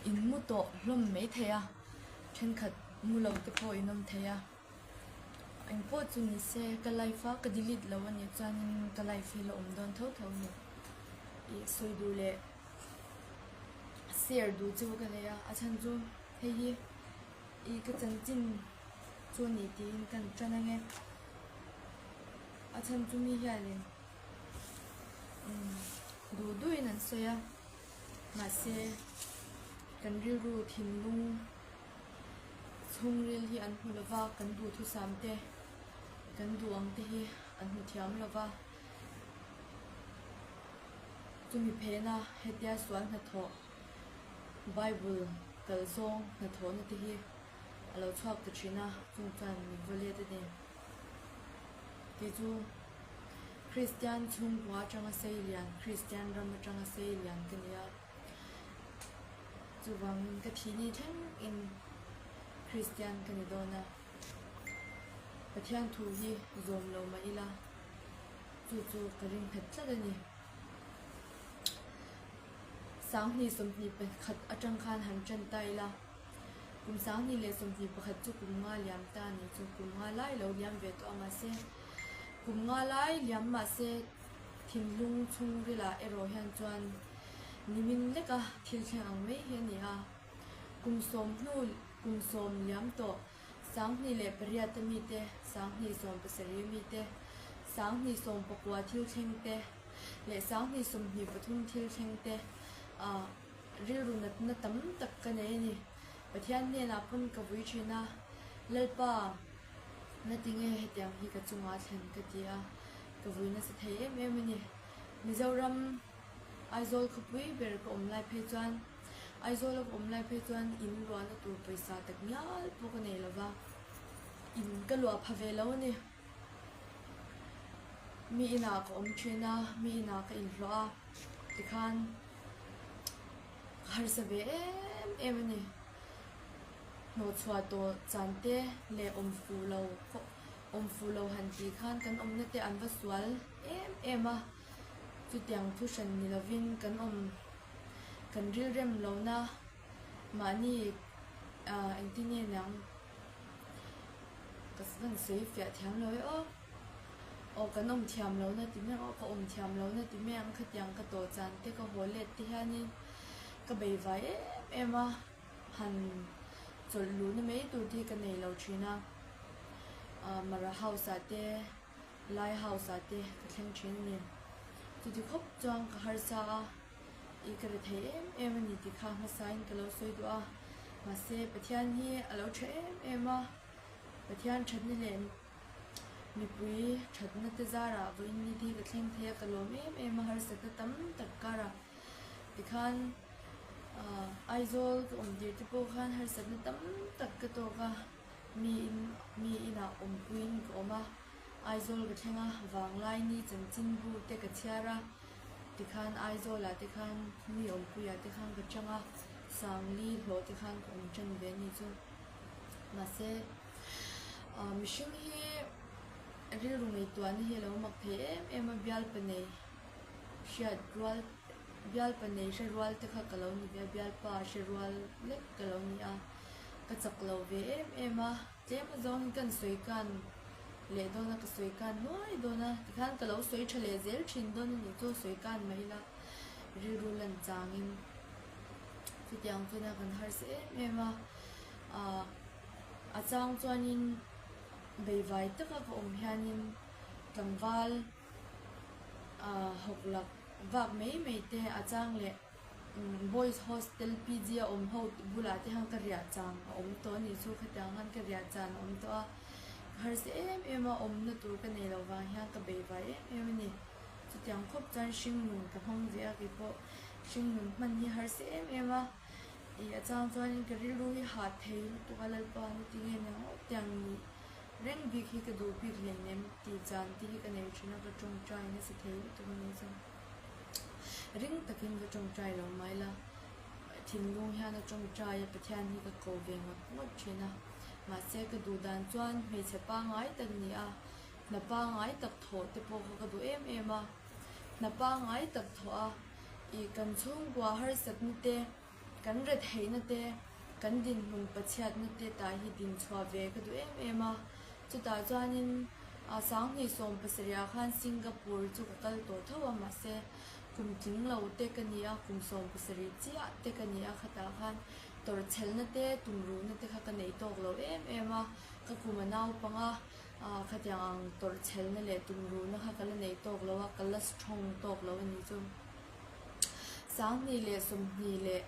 In mu tawh hlawm mai thei a, thenkhat mu lo te pawh in awm thei a. Engpawh chu ni se ka life a ka delete lo a nih chuanin ka life hi la awm dawn tho tho a ni. Ih sawi duh leh share duh chu ka nei a, a chhan chu hei hi ih ka chanchin chu a ni tiin ka han tan ange. A chhan chu mi hianin umm duh duhin an sawi a mahse kan rilru thinlung chhungril hi an hmu lova kan duhthusam te kan duh ang te hi an hmu thiam lova chumi phena hetia sual hnathawh bible kal zawng hnathawhna te hi a lo chhuak ta thin a chung chuan min va let a ni. Tih chu Kristian chhungkua atanga sei lian, Kristian ram atanga sei lian ka ni a. Chuvangin ka thih ni thleng in Kristian ka ni dawn a. Pathian thu hi zawm lo mah ila chu chu ka ring nghet tlat a ni. Sanghnih 21 atang khan han tan ta ila. Kum 2021 chu kum nga liam ta a nih chu. Kum nga lai lo liam ve tawh a mahse kum nga lai liam mahse thinlung chhungrilah erawh hian chuan nimin leka thil thleng ang mai hi a ni a. Kum sawm hnu kum sawm liam tawh 2008 a mite, 2017 a mite, 2019 thil thleng te leh 2023 thil thleng te ah Rilru natna tam tak ka nei a ni. Pathian hnenah pawn ka vui thin a, Lalpa, na tinge hetiang hi ka chungah thlen ka ti a, ka vui nasa thei em em a ni. Mizoram Aizawl khawpui ber ka awm lai phei chuan, Aizawla ka awm lai phei chuan in luahna tur pawisa tak ngial pawh ka nei lova, in ka luah pha ve lo a ni. Mi inah ka awm thin a, mi inah ka inhlawh a, tikhan. Ka harsa ve em em a ni. Hnawhchhuah tawh chan te leh awm fuh lo awm fuh lo han tih khan kan awmna te an va sual em em a. Chutiang thu hran ni lovin kan awm kan rilrem lohna mahni ah engtin nge niang ka van sawi fiah thiam lo e aw. Aw kan awm thiam lo na ti mai ang aw ka awm thiam lo na ti mai ang khatiang ka tawh chan te ka haw let te hianin ka bei vai em em a han chawlh luh na mai tur te hi ka nei lo thin a ah Mara house ah te Lai house ah te ka thleng thin a ni chuti khawp chuan ka harsa a ih ka ri thei em em a ni tih kha hmasain ka lo sawi duh a mahse Pathian hi a lo tha em em a Pathian thatna leh Mipui thatna te zarah vawiin ni te hi ka thleng thei a, ka lawm em em a, harsatna tam tak karah tikhan ahh Aizawl ka awm tir te pawh khan harsatna tam tak ka tawk a, mi in mi inah awmpuiin ka awm a, Aizawl ka thleng a, Vanglaini chanchinbu te ka chhiar a, tikhan Aizawlah te khan mi awmpuiah te khan ka chang a, Sangli hlawh te khan ka awm tan ve a nih chu. Mahse ah mihring hi rilru ngaihtuahna hi a lo mak thei em em a bialpa nei hriat rual bialpa nei hre rual te kha ka lo ni ve a bialpa hre rual lek ka lo ni a ka chak lo ve em em a tlem azawng in ka sawi kan leh dawn a ka sawi kan nuai dawn a tikhan ka lo sawi tha leh zel thin dawn a nih chu sawi kan mai ila rilru lan changin chutiang chuan a kan harsa em em a ah a chang chuanin beivai taka ka awm hianin tlangval ah hawk lak vak mai mai te a chang leh umm boys hostel PG a awm ho bulah te hian ka riah chang a awm tawh a nih chu khatiang khan ka riah chan a awm tawh a ka harsa em em a awmna tur ka nei loh vang hian ka beivai em em a ni chutiang khawp chuan hringnun ka hmang ve a keipawh hringnun hman hi harsa em em a. Ih a chang chuanin ka rilru hi hah thei lutuk a Lalpa na ti nge nia ngawt tiang nih reng bik hi ka duh bik hleinem tih chan te hi ka nei thin a ka tawngtai nasa thei lutuk a nih chuan ring takin ka tawngtai lo mai la thinlung hian a tawngtai a Pathian hi ka ko ve ngawt ngawt thin a mahse ka duh dan chuan hmeichhe pangngai tak ni a hna pangngai tak thawh te pawh kha ka duh em em a hna pangngai tak thawh a. Ih kan chhungkua harsatna te, Kan retheihna te, kan dinhmun pachhiatna te tah hi dinchhuah ve ka duh em em a. Chutah chuanin 2017 ah khan Singapore chu ka kal tawh tho a, mahse kum tling lo te ka ni a, kum 17 chiah te ka ni a, khatah khan tawrhchhelna te, tumruhna te kha ka nei tawk lo em em a, ka kum a naupang a, khatiang ang tawrhchhelna leh tumruhna kha ka la nei tawk lo a, ka la strong tawk lo a ni chu. 2020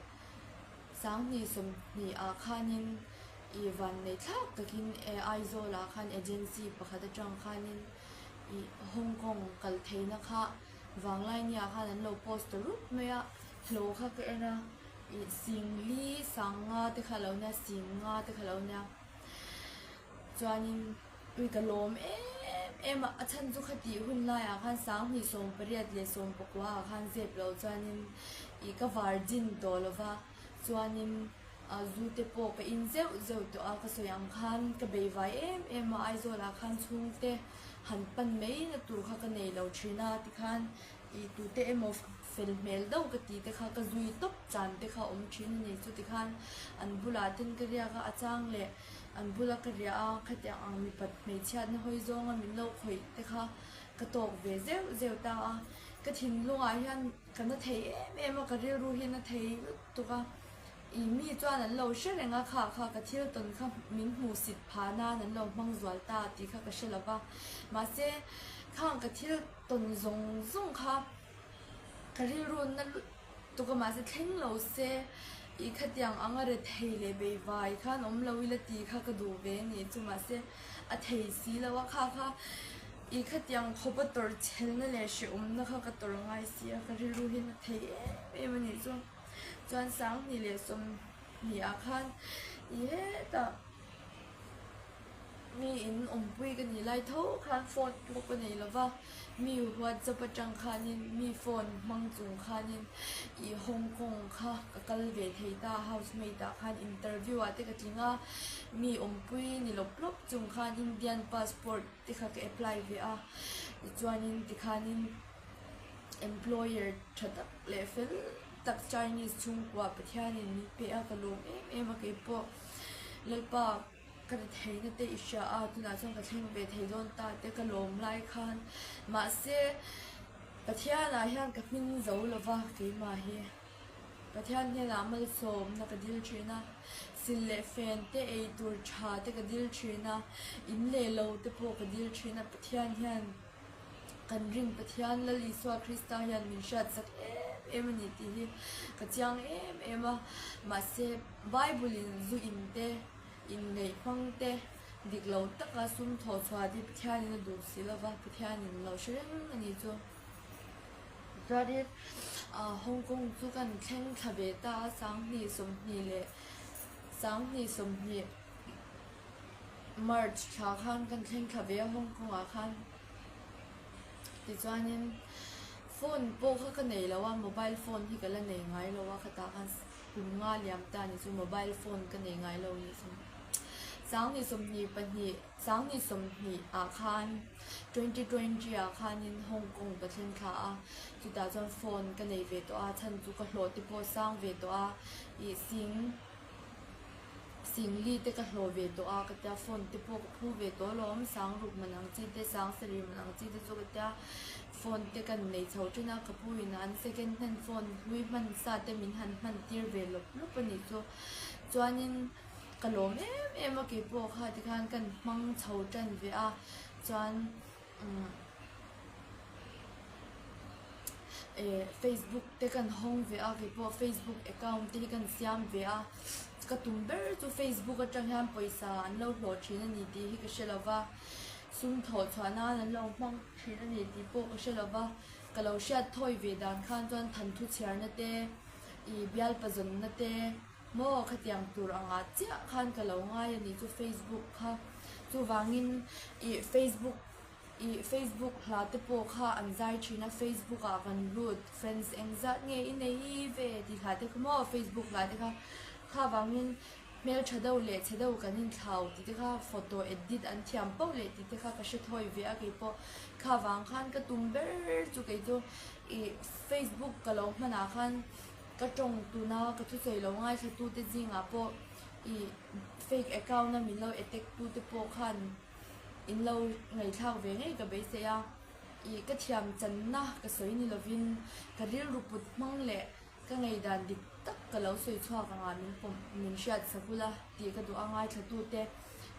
20 ah khanin ih vannei thlak takin Aizawl ah khan agency pakhat atang khanin ih Hong Kong kal theihna kha Vanglaini ah khan an lo post ta rup mai a, hlawh kha ka en a ih singli sanga te kha a lo nia singa te kha a lo nia chuanin ui ka lawm em em a, a chhan chu khatih hun laiah khan 2018 ah khan zep loh chuanin ih ka virgin tawh lo va chuanin zu te pawh ka in zeuh zeuh tawh a ka sawi ang khan ka beivai em em a Aizawl ah khan chhungte han pan mai na tur kha ka nei lo thin a tikhan ih tute emaw fel hmel deuh ka tih te kha ka zui tawp chan te kha awm thin a ni chu tikhan an bulah ten ka riak a a chang leh an bula ka riah a khatiang ang mipat hmeichhiatna hawi zawnga min lo khawih te kha ka tawk ve zeuh zeuh ta a ka thinlungah hian ka na thei em em a ka rilru hi na thei lutuk a ih mi chuan an lo hre reng a kha kha ka thil tawn kha min hmuh sit phah nan an lo hmang zual ta tih kha ka hre lo va mahse khang ka thil tawn zawng zawng kha ka rilru na lutuk a mahse thleng lo se ih khatiang anga rethei leh beivai khan awm lo ila tih kha ka duh ve a ni chu mahse a thei si lo a kha kha ih khatiang khawpa tawrh chhelna leh hrehawmna kha ka tawrh ngai si a ka rilru hi na thei em em a nih chu. Chuan 2020 ah khan i hetah mi in awmpui ka nih lai tho khan phone pawh ka nei lova, mi whatsapp atang khanin mi phone hmang chung khanin ih Hong Kong kha ka kal ve thei ta a housemate ah khan interview ah te ka tling a, mi awmpui ni lawp lawp chung khan Indian passport te kha ka apply ve a, tichuanin tikhanin employer tha tak leh fel tak Chinese chhungkua Pathianin min pe a ka lawm em em a keipawh Lalpa ka ri theihna te i hria a tunah chuan ka thleng ve thei dawn ta te ka lawm lai khan mahse Pathianah hian ka hming zo lova keimah hi Pathian hnenah malsawmna ka dil thin a sil leh fen te ei tur tha te ka dil thin a in leh lo te pawh ka dil thin a Pathian hian Kan rin Pathian Lal Isua Krista hian min hriatsak em em a ni tih hi ka chiang em em a. Mahse, Bible-in zu in te, inngeih hmang te, dik lo taka sum thawh chhuah hi Pathianin a duh si lova, Pathianin lo hre reng a ni chu. Chuanin Hong Kong chu kan thleng thla ve ta a, 2020 leh 2020. March thla khan kan thleng thla ve a Hong Kong ah khan tichuanin phone pawh kha ka nei lo a mobile phone hi ka la nei ngai lo a khatah khan kum nga liam ta ni chu mobile phone ka nei ngai lo ni chu 2022 2020 ah khan 2020 ah khanin Hong Kong ka thleng thla a chutah chuan phone ka nei ve tawh a chhan chu ka hlawh te pawh sang ve tawh a ih sing Singli te ka hlawh ve tawh a ka tia phone te pawh ka phu ve tawh alawm sangruk man ang chi te sangsarih man ang chi te chu ka tia phone te kan nei chho thin a ka pu in an second hand phone hlui hman sa te min han hman tir ve lawp lawp a nih chu chuanin ka lawm em em a keipawh kha tikhan kan hmang chho tan ve a chuan. Eh Facebook te kan hawng ve a keipawh Facebook account te hi kan siam ve a ka tum ber chu Facebook atang hian pawisa an lo hlawh thin a ni tih hi ka hre lo va sum thawh chhuah nan an lo hmang thin a ni tih pawh ka hre lo va ka lo hriat thawi ve dan khan chuan thanthu chhiarna te ih bial pazawnna te. Maw khatiang tur angah chiah khan ka lo ngai a nih chu Facebook kha chuvangin ih Facebook ih Facebook hla te pawh kha an zai thin a Facebook ah kan lut friends engzat nge i nei ve tih hla te kha maw Facebook hla te kha kha vangin hmeltha deuh leh chhe deuh kan inthlau tih te kha photo edit an thiam pauh leh tih te kha ka hre thawi ve a keipawh kha vang khan ka tum ber chu kei chu ih Facebook ka lo hmanah khan. Ka tawng tuna ka thusawi lo ngaithlatute zingah pawh ih fake account a min lo attack tute pawh khan in lo ngaihthlak ve ngei ka beisei a. Ih ka thiam channa ka sawi ni lovin ka rilru put hmang leh ka ngeidan dik tak ka lo sawi chhuak angah min pawm min hriat sak ula tih ka duh a ngaithlatute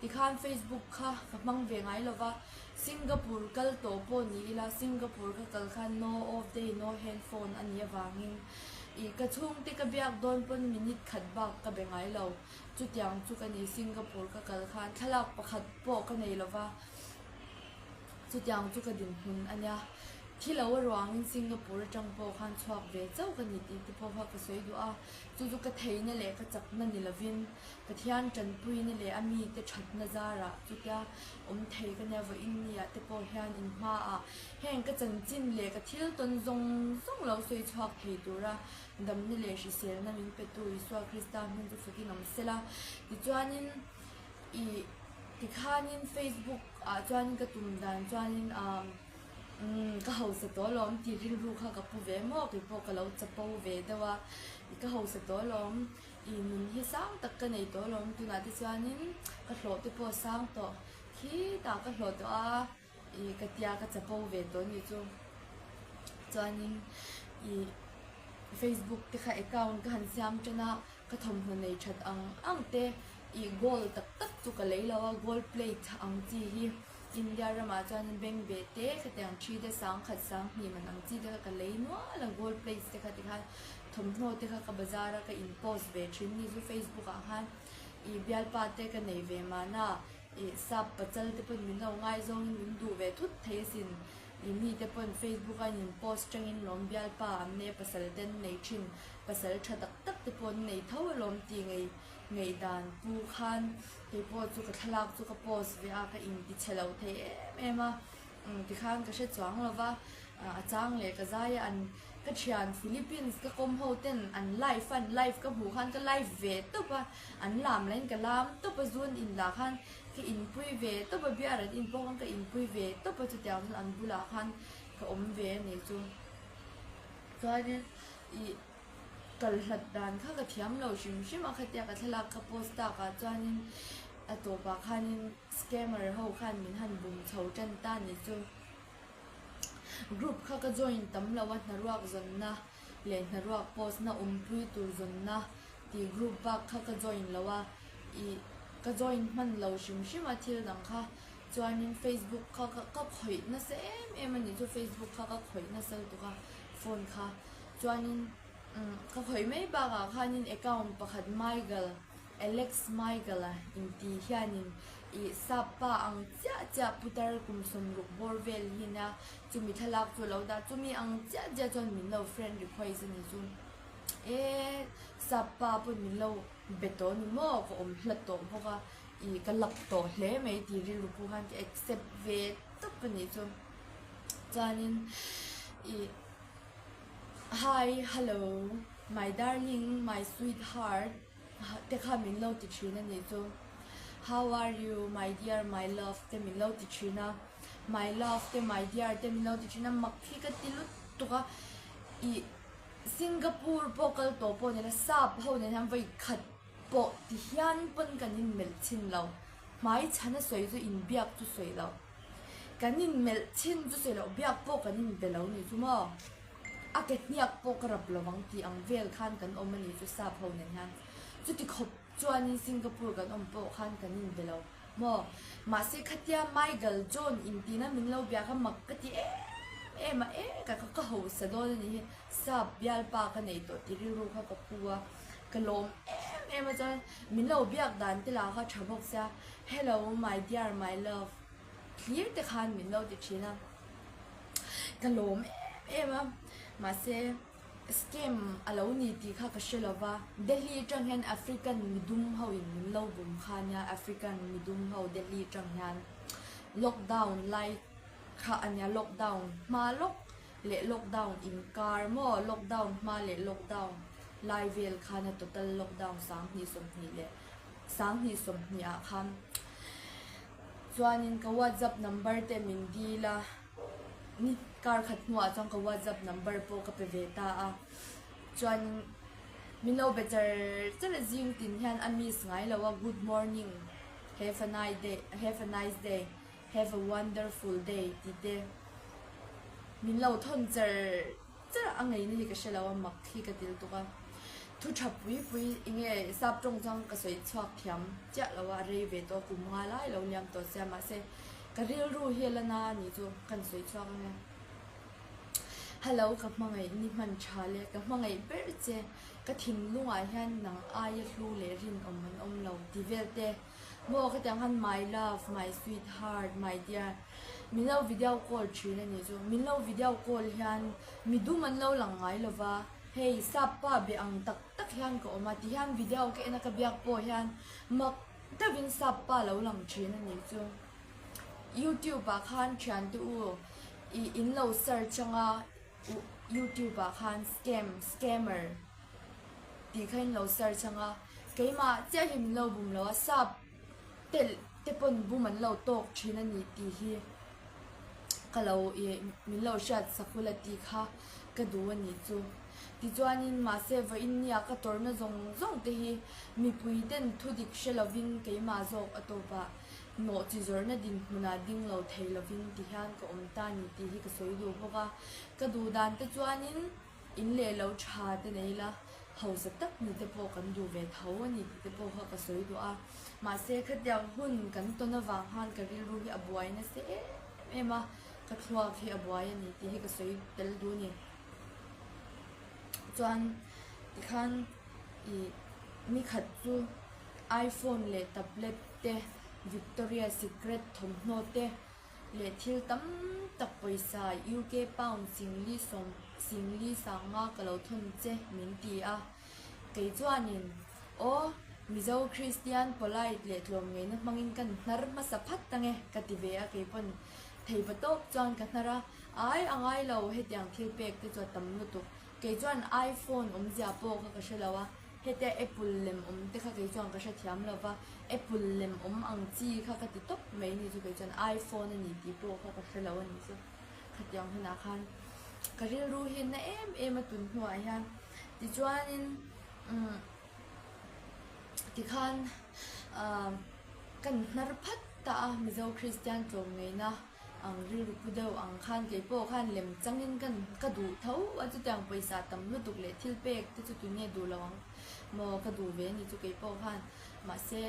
tikhan Facebook kha ka hmang ve ngai lova Singapore kal tawh pawh ni ila Singapore ka kal khan no off day no hand phone a nih avangin ih ka chhungte ka biak dawn pawn minute khat bak ka be ngai lo chutiang chu ka ni Singapore ka kal khan thlalak pakhat pawh ka nei lova. Chutiang chu ka dinhmun a nia. Thi lo a ruangin Singapore atang pawh khan chhuak ve chauh ka ni tih te pawh kha ka sawi duh a. Chu chu ka theihna leh ka chakna ni lovin Pathian tanpuina leh a mite thatna zarah chutia awm thei ka nia vawiin nia te pawh hian in hmaah heng ka chanchin leh ka thil tawn zawng zawng lo sawi chhuak thei tura damna leh hriselna min petu Isua Krista hming chu fakin awm sela. Tichuanin Ih tikhanin Facebook ah chuan ka tum dan chuanin ah umm ka hausa tawh alawm tih rilru kha ka pu ve maw keipawh ka lo chapo ve deuh a ih ka hausa tawh alawm ih nun hi sang tak ka nei tawh alawm tunah te chuanin ka hlawh te pawh a sang tawh khitah ka hlawh tawh a ih ka tia ka chapo ve tawh anih chu chuanin ih Facebook te kha account ka han siam tan a ka thawmhnaw nei that ang ang te ih gold tak tak chu ka lei lo a gold plate ang chi hi India ramah chuan bengbeh te khatiang thi te sangkhat sanghnih man ang chi te kha ka lei nual a gold plate te kha tikhan thawmhnaw te kha ka bazar a ka in post ve thin ni chu facebook ah khan ih bialpa te ka nei ve mahna ih sap pachal te pawn min lo ngaizawngin min duh ve thut thei asin ih mite pawn facebook a in in post tangin lawm bialpa an nei a pasal te an nei thin pasal tha tak tak te pawh an nei tho alawm tih ngei ngaihdan pu khan keipawh chu ka thlalak chu ka post ve a ka inti chhe lo thei em em a tikhan ka hre chuang lo va a chang leh ka zai a an ka thian Philippines ka kawm ho ten an live a an live ka hmuh khan ka live ve tawp a an lam lahin ka lam tawp a zun in lah khan ka inpui ve tawp a beer an in pawh khan ka inpui ve tawp a chutiang chuan an bulah khan ka awm ve a ni chu chuanin ih. Kal hlat dan kha ka thiam lo hrim hrim a, khatia ka thlalak ka post tak ah chuanin a tawpah khanin scammer ho khan min han bum chho tan ta ni chu. Group kha ka join tam lo a, hnaruak zawnna leh hnaruak post na awmpui tur zawnna tih group bak kha ka join lo a, ih ka join hman lo hrim hrim a thil dang kha chuanin Facebook kha ka khawih nasa em em a nih chu, Facebook kha ka khawih nasa lutuk a phone kha. Chuanin ka khawih mai bakah khanin account pakhat Michael, Alex Michael-a inti hianin ih sap pa ang chiah chiah putar kum sawmruk bawr vel hi nia chumi thlalak chu a lo dah chumi ang chiah chiah chuan min lo friend request a ni chu e sap pa pawn min lo be tawh a ni maw ka awm hlat tawh bawk a ih ka lak tawh hle mai tih rilru pawh khan ka accept ve tawp a nih chu chuanin ih. Hi, hello, my darling, my sweet heart te kha min lo ti thin a nih chu. How are you, my dear, my love te min lo ti thin a. My love te, my dear te min lo ti thin a, mak hi ka ti lutuk a. Ih Singapore pawh kal tawh pawh nila sap ho nen hian vawi khat pawh ti hian pawn kan inmelh chhin lo. Hmai chhana sawi chu inbiak chu sawi lo. Kan inmelh chin chu sawi loh biak pawh kan inbe lo nih chu maw? A ke hniak pawh ka rap lo ang tih ang vel khan kan awm a nih chu sap ho nen hian. Chuti khawp chuanin Singapore kan awm pawh khan kan inbe lo maw? Mahse khatia Michael John intina min lo bia kha mak ka ti em em a, e ka ka hausa dawn a nih hi, sap bialpa ka nei tawh tih rilru kha ka pu a, ka lawm em em a chuan min lo biak dan te lah kha tha bawk sia. Hello my dear my love thlir te khan min lo ti thin a, ka lawm em em a, mahse scam a lo ni tih kha ka hre lo va, Delhi atang hian African midum ho in min lo bum kha nia, African midum ho Delhi atang hian lockdown lai kha a nia, lockdown hma lawk leh lockdown inkar maw, lockdown hma leh lockdown lai vel khan a total lockdown 2020 leh 2020 ah khan chuanin ka whatsapp number te min dil a ni kar khat hnuah chuan ka whatsapp number pawh ka pe ve ta a chuanin. Min lo be char char a zing tin hian a miss ngai lo a good morning have a nice day have a nice day have a wonderful day tih te min lo thawn char char a ngeina hi ka hre lo a mak hi ka til tuk a thu tha pui pui enge sap tawng chuan ka sawi chhuak thiam chiah lo a rei ve tawh kum nga lai lo liam tawh sia mahse ka rilru hi a la na a nih chu kan sawi chhuak ange. Hello ka hmangaih ni hman tha le ka hmangaih ber che ka thinlungah hian nang aia hlu leh rinawm an awm lo ti vel te maw ka tiang khan my love my sweet heart my dear min lo video call thin a nih chu min lo video call hian mi dum an lo lang ngai lo va hei sap pa be ang tak tak hian ka awm a ti hian video ka en a ka biak pawh hian mak deuhin sap pa lo lang thin a nih chu. Youtube ah khan thiante u ih in lo search anga youtube ah khan scam scammer tih kha in lo search anga keimah chiah hi min lo bum lo a sap te te pawn bum an lo tawk thin a ni tih hi ka lo ih min lo hriat sak ula tih kha ka duh a nih chu tichuanin mahse vawiin nia ka tawrhna zawng zawng te hi mipui ten thudik hre lovin keimah zawk a tawp ah. Nawh chi zawrhna dinhmunah ding lo thei lovin ti hian ka awm ta ni tih hi ka sawi duh bawk a. Ka duh dan te chuanin in leh lo tha te nei la, hausa tak ni te pawh kan duh ve tho a ni tih te pawh kha ka sawi duh a. Mahse khatiang hun kan tawn avang khan ka rilru hi a buai nasa em em a, ka thluak hi a buai a ni tih hi ka sawi tel duh a ni. Chuan tikhan ih nikhat chu iPhone leh tablet te, Victoria Secret thawmhnaw te leh thil tam tak pawisa UK pound singli sawm singli sanga ka lo thawn che min ti a. Kei chuanin, Aw, Mizo Kristian polite leh tlawmngeina hmangin kan hnar hmasa phat ange ka ti ve a, kei pawn thei va tawp chuan ka hnar a, ai a ngai lo hetiang thil pek te chu a tam lutuk. Kei chuan iPhone awmzia pawh kha ka hre lo a. Hetia apple lem awm te kha kei chuan ka hrethiam lo va, apple lem awm ang chi kha ka ti tawp mai ni chu kei chuan iPhone a ni tih pawh kha ka hre lo a ni chu. Khatiang hunah khan ka rilru hi na em em a tun hnuah hian tichuanin umm tikhan ahh kan hnar phat ta a Mizo Kristian tlawmngeihna. Ang rilru pu deuh ang khan kei pawh khan lem changin kan ka duh tho a chutiang pawisa tam lutuk leh thil pek te chu tunge duh lo ang maw ka duh ve a ni chu kei pawh khan mahse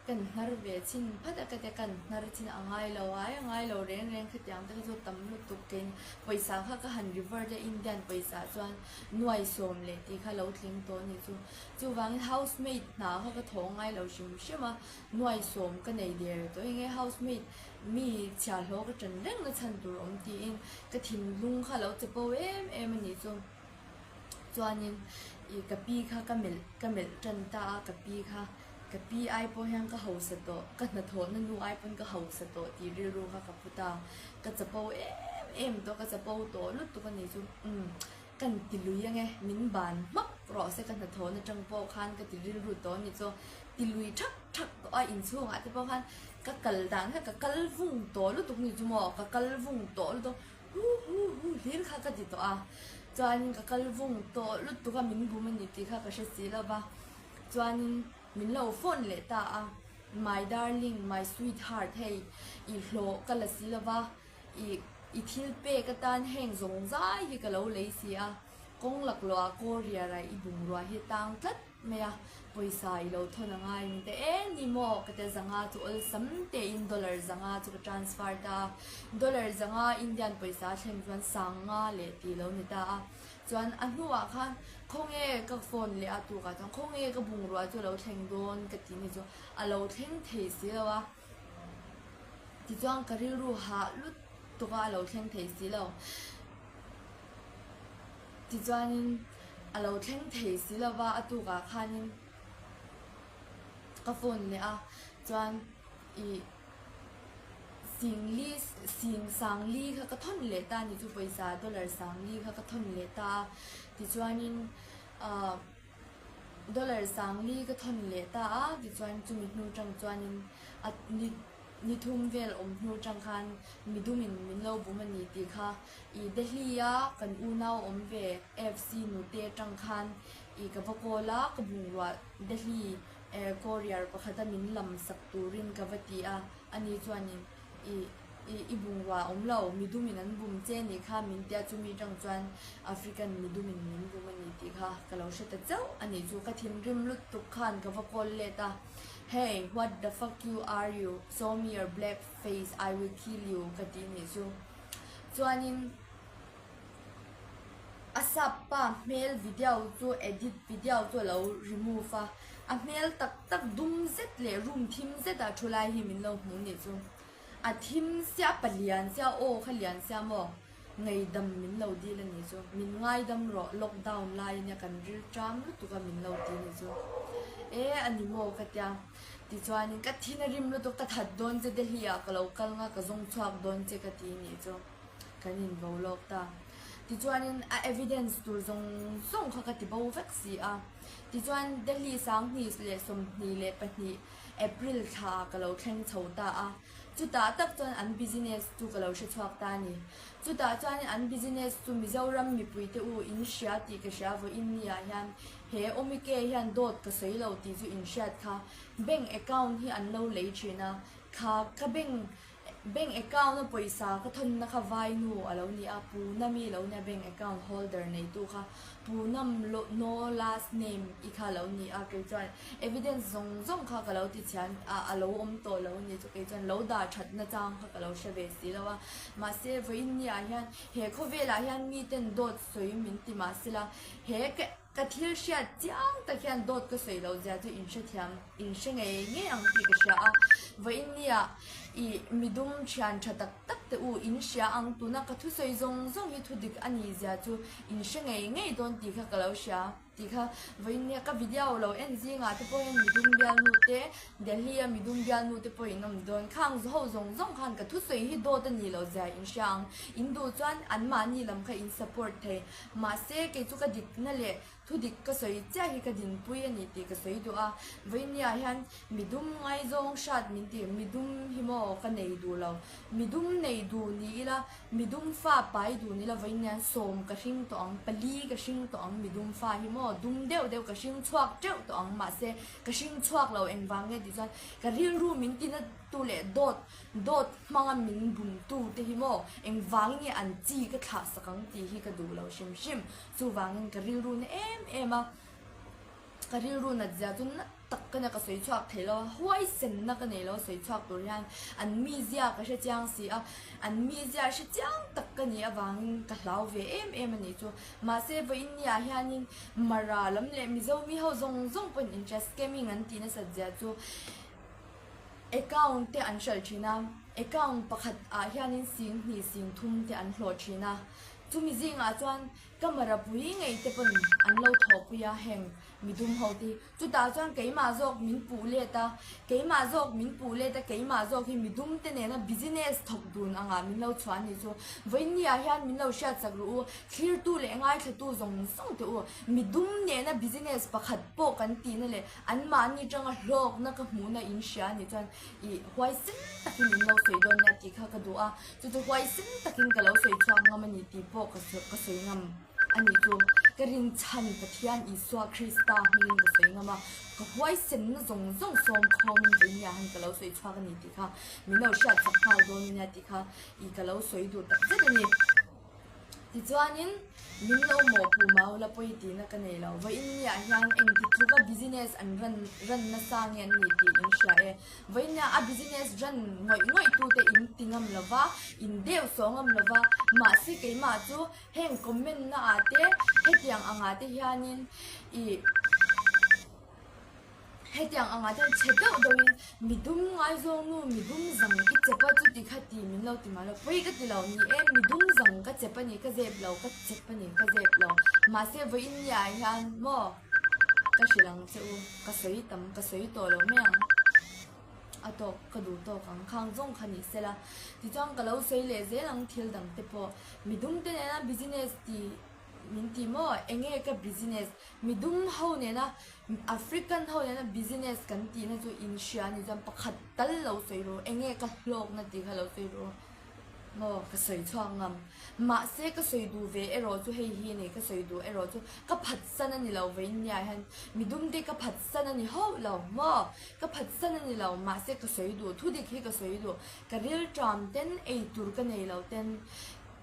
kan hnar ve chhin phat a ka tia kan hnar chhin a ngai lo ai a ngai lo reng reng khatiang te kha chu tam lutuk kei pawisa kha ka han revert a Indian pawisa chuan nuai sawm leh tih kha lo tling tawh a ni chu chuvangin house maid hna kha ka thaw ngai lo hrim hrim a nuai sawm ka nei der tawh eng nge house maid Mi chhiahhlawh ka ṭan reng na chhan tur awm tiin ka thinlung kha lo che po em em a nih chu. Chuanin ih ka pi kha ka melh ka melh ṭan ta a, ka pi kha ka pi ai pawh hian ka hausa tawh, ka hnathawhna nu ai pawn ka hausa tawh tih rilru kha ka pu ta. Ka chapo em em tawh, ka chapo tawh lutuk a nih chu. Umm kan ti lui ange, min ban hmak rawh se ka hnathawhna ṭang pawh khan ka ti rilru tawh a nih chu. Ti lui ṭhak ṭhak tawh a inchhungah te pawh khan Ka kal dan kha ka kal vung tawh lutuk ni chu maw, ka kal vung tawh lutuk hu hu hu hlir kha ka ti tawh a, chuanin ka kal vung tawh lutuk a min bum a ni tih kha ka hre si lo va, chuanin min lo phone leh ta a, my darling, my sweet heart hei i hlawh ka la si lo va, i i thil pek atan heng zawng zai hi ka lo lei si a, kawng laklawh ah courier ah i bungrua hi tang tlat. Mai a, pawisa i lo thawn a ngai min ti e ni maw ka tia zanga chu awlsam tein dollar zanga chu ka transfer ta a, dollar zanga Indian pawisa a thleng chuan sanga leh tih lo ni ta a, chuan a hnuah khan khawnge ka phone leh a tukah chuan khawnge ka bungrua chu a lo thleng dawn ka ti ni chu a lo thleng thei si lo a, tichuan ka rilru hah lutuk a a lo thleng thei si lo. Tichuanin a lo thleng thei si lo va, a tukah khanin ka phone leh a, chuan ih singli sing sangli kha ka thawn leh ta a ni chu pawisa dollar sangli kha ka thawn leh ta a, tichuanin ah dollar sangli ka thawn leh ta a, tichuan chumi hnu tang chuanin a ni. Ni thum vel awm hnu tang khan midumin min lo bum a ni tih kha i Delhi a kan unau awm ve FC nute tang khan I ka va call a, ka bungrua Delhi courier pakhata min lam sak turin ka va ti a, ani chuanin i i i bungrua a awm lo, midumin an bum che nih kha min tia chumi tang chuan African midumin min bum a ni tih kha ka lo hre ta chauh a nih chu, ka thinrim lutuk khan ka va call let a, Hey, what the fuck you are you, show me your black face, I will kill you ka ti nih chu. Chuanin. A sap pa hmel video chu edit video chu a lo remove a, a hmel tak tak dum zet leh room thim zet ah thu lai hi min lo hmu nih chu. A thim sia palian sia aw kha lian sia maw ngaidam min lo dil a nih chu, min ngaidam rawh lockdown lai ania kan ril ṭam lutuk a min lo ti nih chu. E a ni maw ka tia tichuanin ka thin a rim lutuk ka that dawn che Delhi ah ka lo kal nga ka zawng chhuak dawn che ka ti nih chu. Kan invo lawk ta. Tichuanin a evidence tur zawng zawng kha ka ti bo vek si a. Tichuan Delhi 2024 April thla ah ka lo thleng chho ta a. Chutah tak chuan an business chu ka lo hre chhuak ta a ni. Chutah chuanin an business chu Mizoram mipuite u in hria tih ka hria vawiin ni ah hian he Omike hian dawt ka sawi lo tih chu in hriat kha. Bank account hi an lo lei thin a. Kha ka bank Bank account a pawisa ka thawnna kha vainu a lo ni a, Poonam-i lo nia bank account holder neitu kha Poonam no last name i kha lo ni a, kei chuan evidence zawng zawng kha ka lo ti chhian a, a lo awm tawh lo ni chu kei chuan lo dah that na chang kha ka lo hre ve si lo a, mahse vawiin ni ah hian he khawvelah hian miten dawt sawi min ti mahsela he ka Ka thil hriat chiang tak hian dawt ka sawi loh zia chu in hrethiam, in hre ngei ngei ang tih ka hria a. Vawiinnia i midum thian tha tak tak te u in hria ang, tuna ka thusawi zawng zawng hi thudik a ni zia chu in hre ngei ngei dawn tih kha ka lo hria tih kha vawiinnia ka video lo en zingah te pawh hian midum bialnu te, Delhi a midum bialnu te pawh in awm dawn. Khang ho zawng zawng khan ka thusawi hi dawt a ni loh zia in hria ang, in duh chuan anmahni lam kha in support thei. Mahse, kei chu ka dikna leh thudik ka sawi chiah hi ka dinpui a ni tih ka sawi duh a. Vawinia hian midum ngaizawng hrat min ti, midum hi maw ka nei duh lo. Midum nei duh ni ila, midum fa pai duh ni ila vawinia sawm ka hring tawh ang, pali ka hring tawh ang midum fa hi maw dum deuh deuh ka hring chhuak teuh tawh ang. Mahse, ka hring chhuak lo engvang nge tih chuan ka rilru min tina tu leh dawt Dawt hmanga min bumtu te hi maw engvangin nge an chi ka thlah sak ang tih hi ka duh lo hrim hrim. Chuvangin ka rilru na em em a, ka rilru nat zia chu nat tak ka nia ka sawi chhuak thei lo a, huaisenna ka nei lo a sawi chhuak tur hian an mizia ka hre chiang si a, an mizia hre chiang tak ka nih avangin ka hlau ve em em a nih chu. Mahse vawiin niah hianin Mara lam leh Mizo mi ho zawng zawng pawhin interest scamming an tih nasat zia chu Account te an hralh thin a, account pakhat ah hianin 2000 3000 te an hlawh thin a, chumi zingah chuan camera pui ngei te pawn an lo thawhpui a heng midum ho te hi, chutah chuan keimah zawk min puh let a, keimah zawk min puh let a, keimah zawk hi midum te nena business thawk dun angah min lo chhuah a nih chu, vawiin ah hian min lo hriatsak ru u, thlirtu leh ngaithlatu zawng zawng te u, midum nena business pakhat pawh kan tihna leh Anmahni tanga hlawkna ka hmuhna in hria anih chuan ih huaisen takin in lo sawi dawn nia tih kha ka duh a, chu chu huaisen takin ka lo sawi chhuak ngam a ni tih pawh ka ka sawi ngam a nih chu. Ka rinchhan Pathian Isua Krista hmingin ka sawi ngam a, ka huaisenna zawng zawng sawm khawmin kei nia han ka lo sawi chhuak a ni tih kha min lo hriat chak nghal dawn nia tih kha ih ka lo sawi duh tak zet a ni. Tichuanin, min lo mawhpuh mau la pawi tihna ka nei lo. Vawiin niah hian engti tluka business an run run nasa nge an nih tih in hria e. Vawiin nia a business run ngawih ngawih tute in ti ngam lo va, in deuh saw ngam lo va, mahse keimah chu heng comment na ah te hetiang angah te hianin ih Hetiang angah chuan chhe deuh deuhin midum ngaizawng nu midum zang i chep a chuti kha ti min lo ti mah lo pawi ka ti lo ni e midum zang ka chep a ni ka zep lo ka chep a ni ka zep lo mahse vawiin niah hian maw ka hrilh ang che u ka sawi tam ka sawi tawh lo mai ang a tawk ka duh tawk ang khang zawng kha ni sela tichuan ka lo sawi leh zel ang thil dang te pawh midum te nena business tih min ti maw enge ka business midum ho nena African ho nena business kan tihna chu in hria a ni chuan pakhat tal lo sawi ru enge ka hlawkna tih kha lo sawi ru. Maw ka sawi chhuak ngam. Mahse ka sawi duh ve erawh chu hei hi a ni, ka sawi duh erawh chu ka phatsan a ni lo vei nia hian midum te ka phatsan a ni hauh lo maw? Ka phatsan a ni lo, mahse ka sawi duh, thudik hi ka sawi duh. Ka rilṭam ten ei tur ka nei lo ten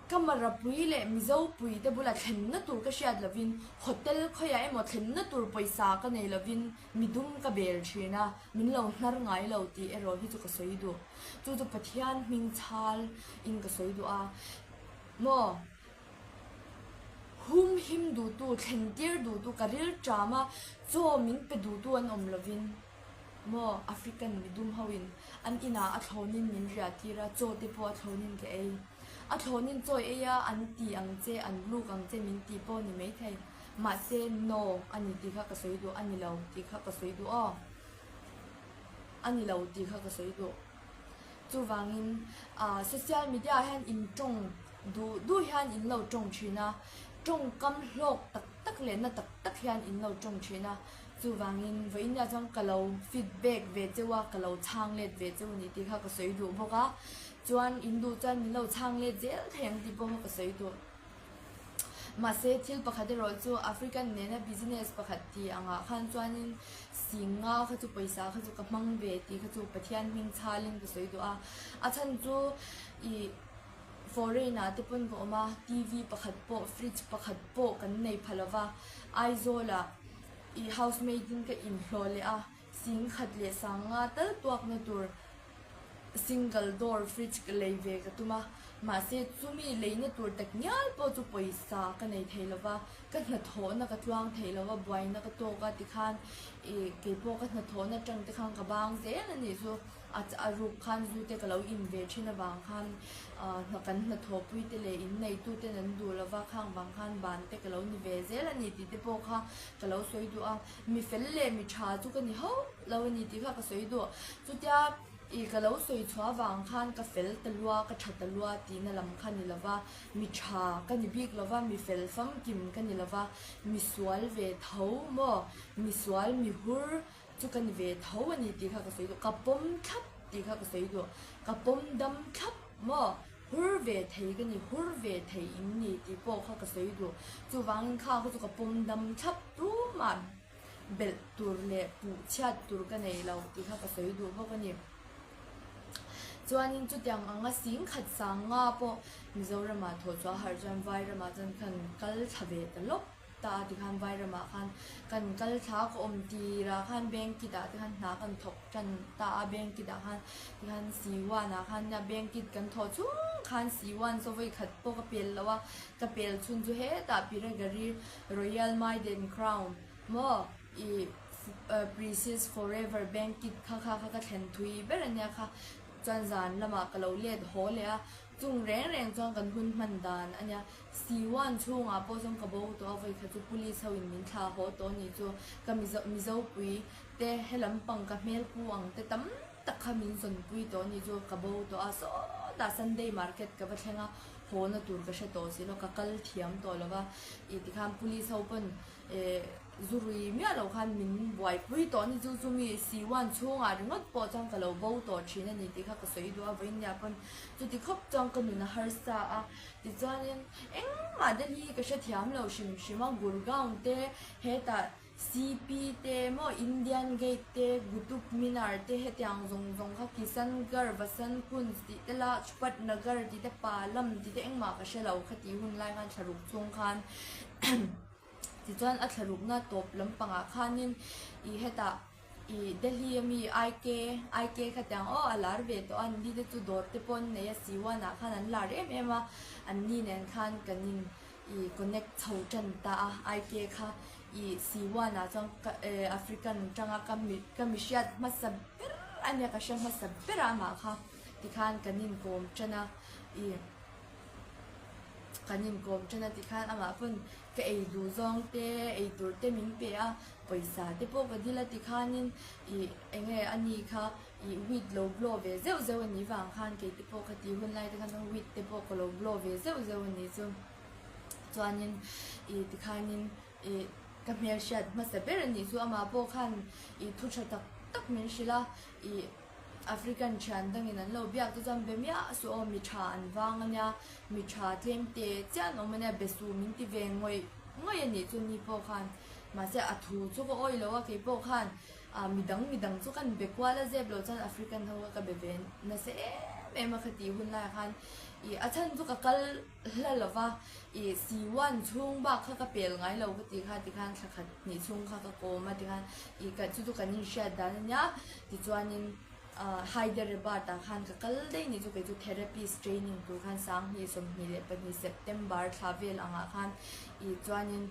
ka Marapui leh Mizopui te bula thlenna tur ka hriat lovin hotel khawiah emaw thlenna tur pawisa ka nei lovin midum ka bel ṭhin a, min lo hnar ngai lo tih erawh hi chu ka sawi duh. Chu chu Pathian hming chhal in ka sawi duh a, maw hum him duhtu, thlen tir duhtu, ka rilṭam a, chaw min pe duhtu an awm lovin, maw African midum ho in an inah a thlawnin min riah tir a, chaw te pawh a thlawnin ka ei. A thlawnin chaw ei a an ti ang che, an luk ang che min ti pawh ni maithei. Mahse, no a ni tih kha ka sawi duh a ni lo tih kha ka sawi duh aw. A ni lo tih kha ka sawi duh. Chuvangin ah social media ah hian in tawng duh duh hian in lo tawng thin a, tawngkam hlawk tak tak leh na tak tak hian in lo tawng thin a. Chuvangin vawiin ah chuan ka lo feedback ve cheu a, ka lo chhang let ve cheu a ni tih kha ka sawi duh bawk a. Chuan in duh chuan min lo chhang let zel thei ang tih pawh kha ka sawi duh. Mahse, thil pakhat erawh chu African nena business pakhat ti angah khan chuanin Singa kha chu pawisa kha chu ka hmang ve tih kha chu Pathian hming chhalin ka sawi duh a. A chhan chu ih foreign ah te pawn ka awm a, TV pakhat pawh fridge pakhat pawh kan nei pha lova, Aizawl ah ih house maid in ka inhlawh leh a, Singkhat leh sanga tal tuakna tur single door fridge ka lei ve ka tum a, mahse chumi leina tur tak ngial pawh chu pawisa ka nei thei lo va, ka hnathawhna ka tluang thei lo va, buaina ka tawk a tikhan ih keipawh ka hnathawhna atang te khan ka bang zel a nih chu a a ruk khan zu te ka lo in ve thin avang khan ah hna kan hnathawhpui te leh in neitu ten an duh lo va, khang vang khan ban te ka lo ni ve zel a ni tih te pawh kha ka lo sawi duh a. Mi fel leh mi tha chu ka ni hauh lo a ni tih kha ka sawi duh. Chutia ih ka lo sawi chhuah avang khan ka fel ta lua, ka tha ta lua tihna lam kha ni lova, mi tha ka ni bik lova, mi fel famkim ka ni lova, mi sual ve tho maw, mi sual mi hur chu ka ni ve tho a ni tih kha ka sawi duh. Ka pawm thlap tih kha ka sawi duh. Ka pawm dam thlap maw. Hur ve thei ka ni, hur ve thei in ni tih pawh kha ka sawi duh. Chuvangin kha kha chu ka pawm dam thlap tumah belh tur leh puh chhiat tur ka nei lo tih kha ka sawi duh bawk a ni. Chuanin chutiang anga singkhat sang nga pawh Mizoramah thawh chhuah harh chuan Vairamah chuan khan kal thla ve ta lawk. ta a tikhan Vairamah khan kan kal thla ka awm tirah khan bank kit ah te khan hna kan thawk tan ta a bank kit ah khan tikhan C one ah khan nia bank kit kan thawh chhung khan C one saw vawi khat pawh ka pel lo a ka pel chhun chu hetah Piragari Royal Maiden Crown maw ih Princess Forever bank kit kha kha kha ka thlen thui ber ania kha chuan zan lamah ka lo let haw leh a chung reng reng chuan kan hun hman dan ania. Siwan chhungah pawh chuan ka bo tawh a, vawikhat chu police ho in min thlah haw tawh anih chu ka Mizo Mizopui te helam pang ka hmel pu ang te tam tak kha min zawnpui tawh anih chu ka bo tawh a, sawtah Sunday market ka va thleng a, haw na tur ka hre tawh si lo, ka kal thiam tawh lo va, ih tikhan police ho pawn eh zu rui miah lo khan min buaipui tawh anih chu chumi Siwan chhungah ringawt pawh chuan ka lo bo tawh thin a ni tih kha ka sawi duh a, vawiin pawn chuti khawp chuan ka nun a harsa a. Tichuanin engmah Delhi ka hrethiam lo hrim hrim a, Gurgaon te, hetah CP te maw Indian Gate te, Qutub Minar te hetiang zawng zawng kha Kishangarh, Vasant Kunj tih te Lajpat Nagar tih te Palam tih te engmah ka hre lo kha tih hun lai khan thlaruk chhung khan tichuan a thlarukna tawp lampangah khanin ih hetah Ih Delhi a mi IK IK kha tiang aw a lar ve tawh a an ni te chu dawr te pawh an nei a Siwan ah khan an lar em em a an ni nen khan kan in ih connect chho tan ta a IK kha ih Siwan ah chuan ka eh African tanga ka mi ka mi hriat hmasa ber a nia ka hre hmasa ber a amah kha tikhan kan inkawm tan a ih kan inkawm tan a tikhan amah pawn ka ei duh zawng te ei tur te min pe a. Pawisa te pawh ka dil a ti khanin ih enge a ni kha ih weed lo blow ve zeuh zeuh a nih vang khan kei te pawh ka tih hun lai te khan weed te pawh ka lo blow ve zeuh zeuh a nih chu chuanin ih tikhanin ih ka hmelhriat hmasa ber a nih chu amah pawh khan ih thu tha tak tak min hrilh a ih. African thian dangin an lo biak te chuan be miah suh aw mi tha an vang ania mi tha tlem te chiah an awm ania be suh min ti ve ngawih ngawih a nih chu ni pawh khan mahse a thu chu ka awih lo a kei pawh khan ah midang midang chu kan be kual a zep loh chuan African ho kha ka be ve nasa em em a khatih hun laiah khan ih a chhan chu ka kal hla lo va ih Siwan chhung bak kha ka pel ngai lo ka tih kha tikhan thla khat hnih chhung kha ka kawm a tikhan ih ka chu chu kan inhriat dan a nia tichuanin ah Hyderabad ah khan ka kal daih ni chu kei chu therapist training tur khan sanghnih 24 September thla vel angah khan ih chuanin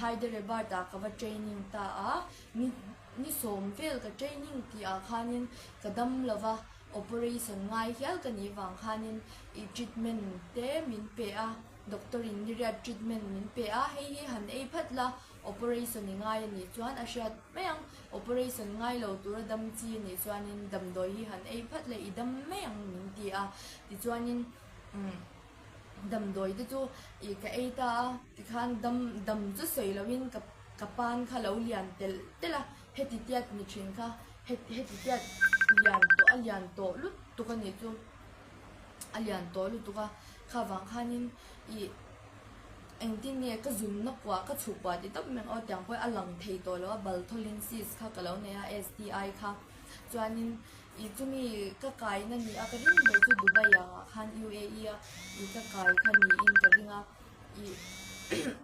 Hyderabad ah ka va training ta a ni ni sawm vel ka training tih ah khanin ka dam lo va operation ngai hial ka nih vang khanin ih treatment te min pe a doctor in niriat treatment min pe a hei hi han ei phat la operation i ngai a nih chuan a hriat mai ang operation ngai lo tura dam chi a nih chuanin damdawi hi han ei phat la i dam mai ang min ti a tichuanin umm Damdawi te chu ih ka ei ta a tikhan dam dam chu sawi loin ka ka pan kha lo lian telh telh a heti tiat ni thin kha heti tiat lian tawh a lian tawh lutuk a nih chu a lian tawh lutuk a kha vang khanin ih engtin nge ka zunna kuah ka chhuk kuah ti tawp mai ang aw tiang pawh a lang thei tawh lo a balthawlin cyst kha ka lo nei a STI kha chuanin. Ih chumi ka kaina ni a ka ring ber chu Dubai ah khan UAE a ih ka kai kha niin ka ring a ih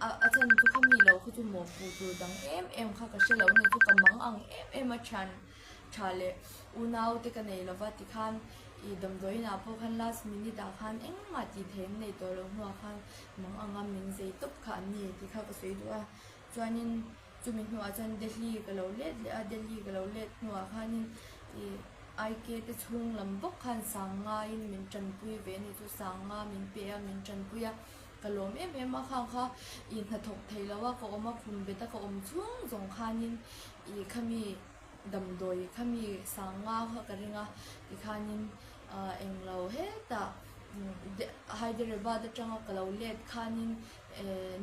a a chhan chu khami lo kha chu mawhpuh tur dang em em kha ka hre lo a ni chu ka mang ang em em a thian tha leh unau te ka nei lova tikhan ih damdawiin ah pawh khan last minute ah khan engmah tih theih an nei tawh loh hnuah khan mang anga min zei tawp kha an ni tih kha ka sawi duh a chuanin. Chumi hnuah chuan Delhi ka lo let leh a, Delhi ka lo let hnuah khanin ih IK te chhung lam bawk khan Sangngaiin min tanpui ve a ni chu Sanga min pe a min tanpui a, ka lawm em em a khang kha ih hnathawk thei lo a ka awm a khum bet a ka awm chhung zawng khanin ih khami damdawi khami Sanga kha ka ring a tikhanin ah englo hetah Hyderabad atanga ka lo let khanin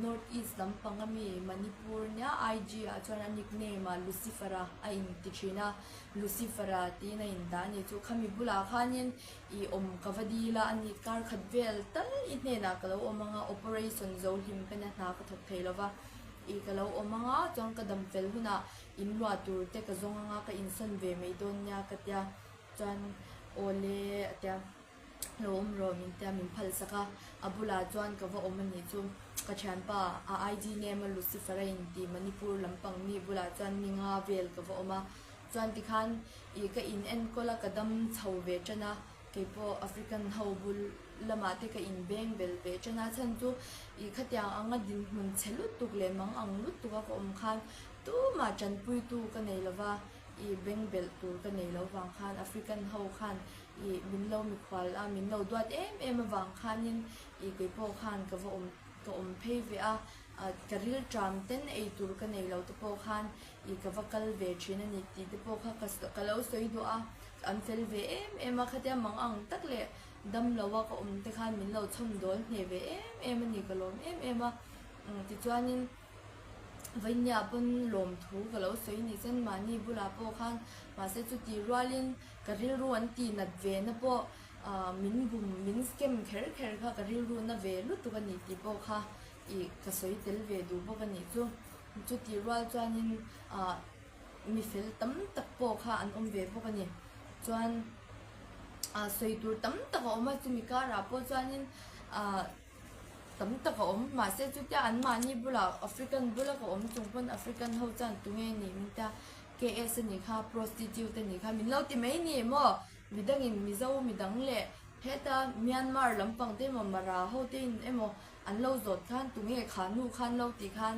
North East lampang ami Manipur nia IG ah chuan a nickname ah Lucifer-a a inti thin a, Lucifer-a tiin a indah a ni chu khami bulah khanin ih awm ka va dil a, ani kar khat vel tal i hnenah ka lo awm anga operation zo hlim ka nia hna ka thawk thei lova ih ka lo awm anga chuan ka dam fel hunah in luah tur te ka zawng anga ka insawn ve mai dawn nia ka tia chuan awle a tia. Lo awm rawh min tia min phal sak a, a bulah chuan ka va awm a nih chu. Ka thianpa a ID name a Lucifer a inti Manipur lampang mi bulah chuan ni nga vel ka va awm a, chuan tikhan ih ka in enkawl a ka dam chho ve tan a, keipawh African ho bul lamah te ka in beng bel ve tan a, chhan chu ih khatiang anga dinhmun chhe lutuk leh mang ang lutuk a ka awm khan tumah tanpuitu ka nei lova ih beng belh tur ka nei lo vang khan African ho khan Ih min lo mikhual a, min lo duat em em avang khanin ih kei pawh khan ka va awm ka awm phei ve a, ka ril ṭam ten ei tur ka nei lo te pawh khan ih ka va kal ve ṭhin a ni tih te pawh kha ka ka lo sawi duah a, an fel ve em em a, khatia mang ang tak leh dam lo a ka awm te khan min lo chhawm dawl hneh ve em em a ni, ka lawm em em a, tichuanin. Vainia pawn lawmthu ka lo sawi ni chuan mahni bulah pawh khan mahse chuti rualin ka rilru an tih nat ve na pawh ah min bum min scam kher kher kha ka rilru na ve lutuk a ni tih pawh kha ih ka sawi tel ve duh bawk a nih chu. Chuti rual chuanin ah mi fel tam tak pawh kha an awm ve bawk a ni. Chuan ah sawi tur tam tak a awm a chumi karah pawh chuanin ah. tam tak a awm mahse chutia an mahni bulah African bula ka awm chung pawn African ho chuan tunge nih min tia KS a nih kha prostitute a nih kha min lo ti mai ni maw midangin Mizo midang leh heta Myanmar lampang te emaw Mara ho te in emaw an lo zawt khan tunge kha nu khan lo tih khan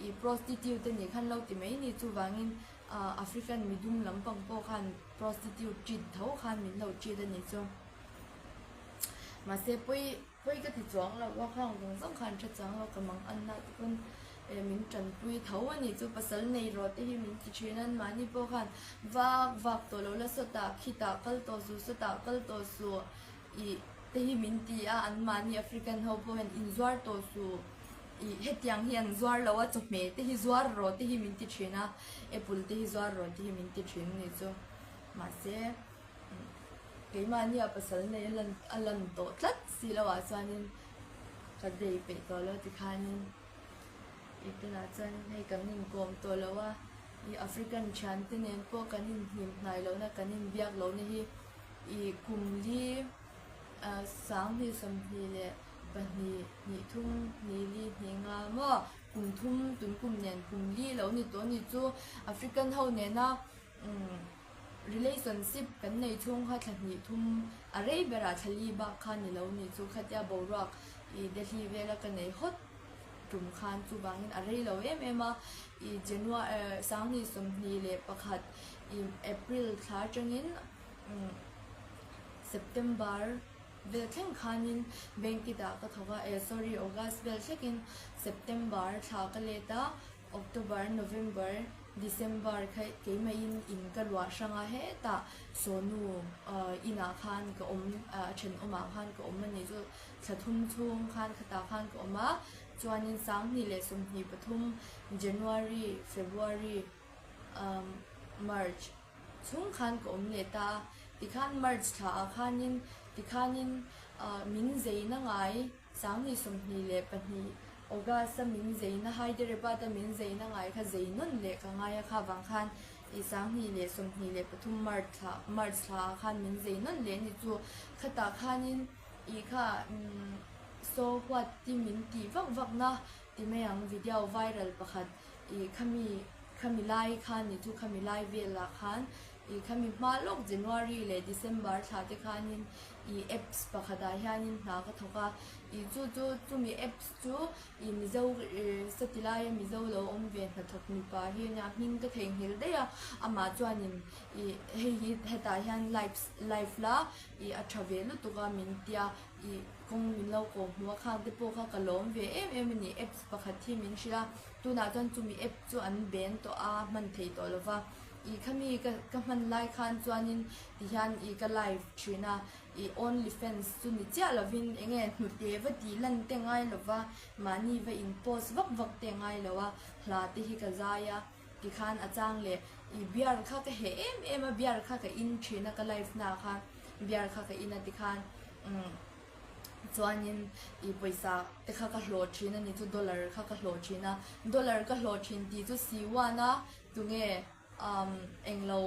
ih prostitute a nih khan lo ti mai ni chuvangin ah African midum lampang pawh khan prostitute treat tho khan min lo treat a nih chu mahse pawi. Pawi ka ti chuang lo a, khang zawng zawng khan hre chuang lo ka mang anna te pawn eh min tanpui tho a nih chu pasal nei rawh te hi min ti thin a mahni pawh khan vak vak tawh lo la sawtah khitah kal tawh suh sawtah kal tawh suh ih te hi min ti a an mahni African ho pawh hian inzuar tawh suh ih hetiang hi an zuar lo a chawhmeh te hi zuar rawh te hi min ti thin a apple te hi zuar rawh te hi min ti thin a nih chu mahse. Keimahnia pasal nei a lan a lan tawh tlat si lo ah chuanin ka dei peih tawh lo tikhanin ih tunah chuanin hei kan inkawm tawh lo a, ih African thiante nen pawh kan inhnim hnai lohna kan inbiak lohna hi ih kum li ah sanghnih 22 hnih thum hnih li hnih nga maw kum thum tun kum nen kum li lo ni tawh a ni chu African ho nena umm. Relationship kan nei chhung kha thla hnih thum a rei berah thla li bak kha ni lo ni chu khatia boruak i Delhi vela ka nei hawt tum khan chuvangin a rei lo em em a, i January 2021 i April thla atangin September vel thleng khanin bank ah ka thawk a, eh sorry August vel thlekin September thla ka let a. October, November, December kha keimahin in ka luah hrang a, hetah Sonu inah khan ka awm, a thenawmah khan ka awm a ni chu thla thum chhung khan khatah khan ka awm a, chuanin 2023 January, February, March chhung khan ka awm leh ta a, tikhan March thlaah khanin tikhanin min zeina ngai. 2022 August a min zeina Hyderabad a min zeina ngai kha zei nawn leh ka ngai a kha vang khan i 2023 March thla March thla ah khan min zei nawn leh ni chu khatah khanin i kha umm saw huat ti min tih vak vak na ti mai ang video viral pakhat i khami khami lai khan ni chu khami lai velah khan i khami hma lawk January leh December thla te khanin i apps pakhat ah hianin hna ka thawk a, i chu chu chumi apps chu i Mizo sati laia Mizo lo awm ve hnathawk mipa hi ania hming ka theihnghilh daih a, amah chuanin i hei hi hetah hian live live la i a tha ve lutuk a min tia i kawng min lo kawh hmuh a khang te pawh kha ka lawm ve em em a ni apps pakhat hi min hrilh a, tunah chuan chumi app chu an ben tawh a hman thei tawh lo va. I khami ka ka hman lai khan chuanin tihian i ka live thin a, i only fans chu ni chiah lovin enge hnute va tih lan te ngai lova mahni va in post vak vak te ngai lo a, hla te hi ka zai a tikhan a chang leh i beer kha ka heh em em a beer kha ka in thin a ka live na khan beer kha ka in a tikhan umm chuanin i pawisa te kha ka hlawh thin a ni chu dollar kha ka hlawh thin a, dollar ka hlawh thin tih chu si one a. Tunge umm englo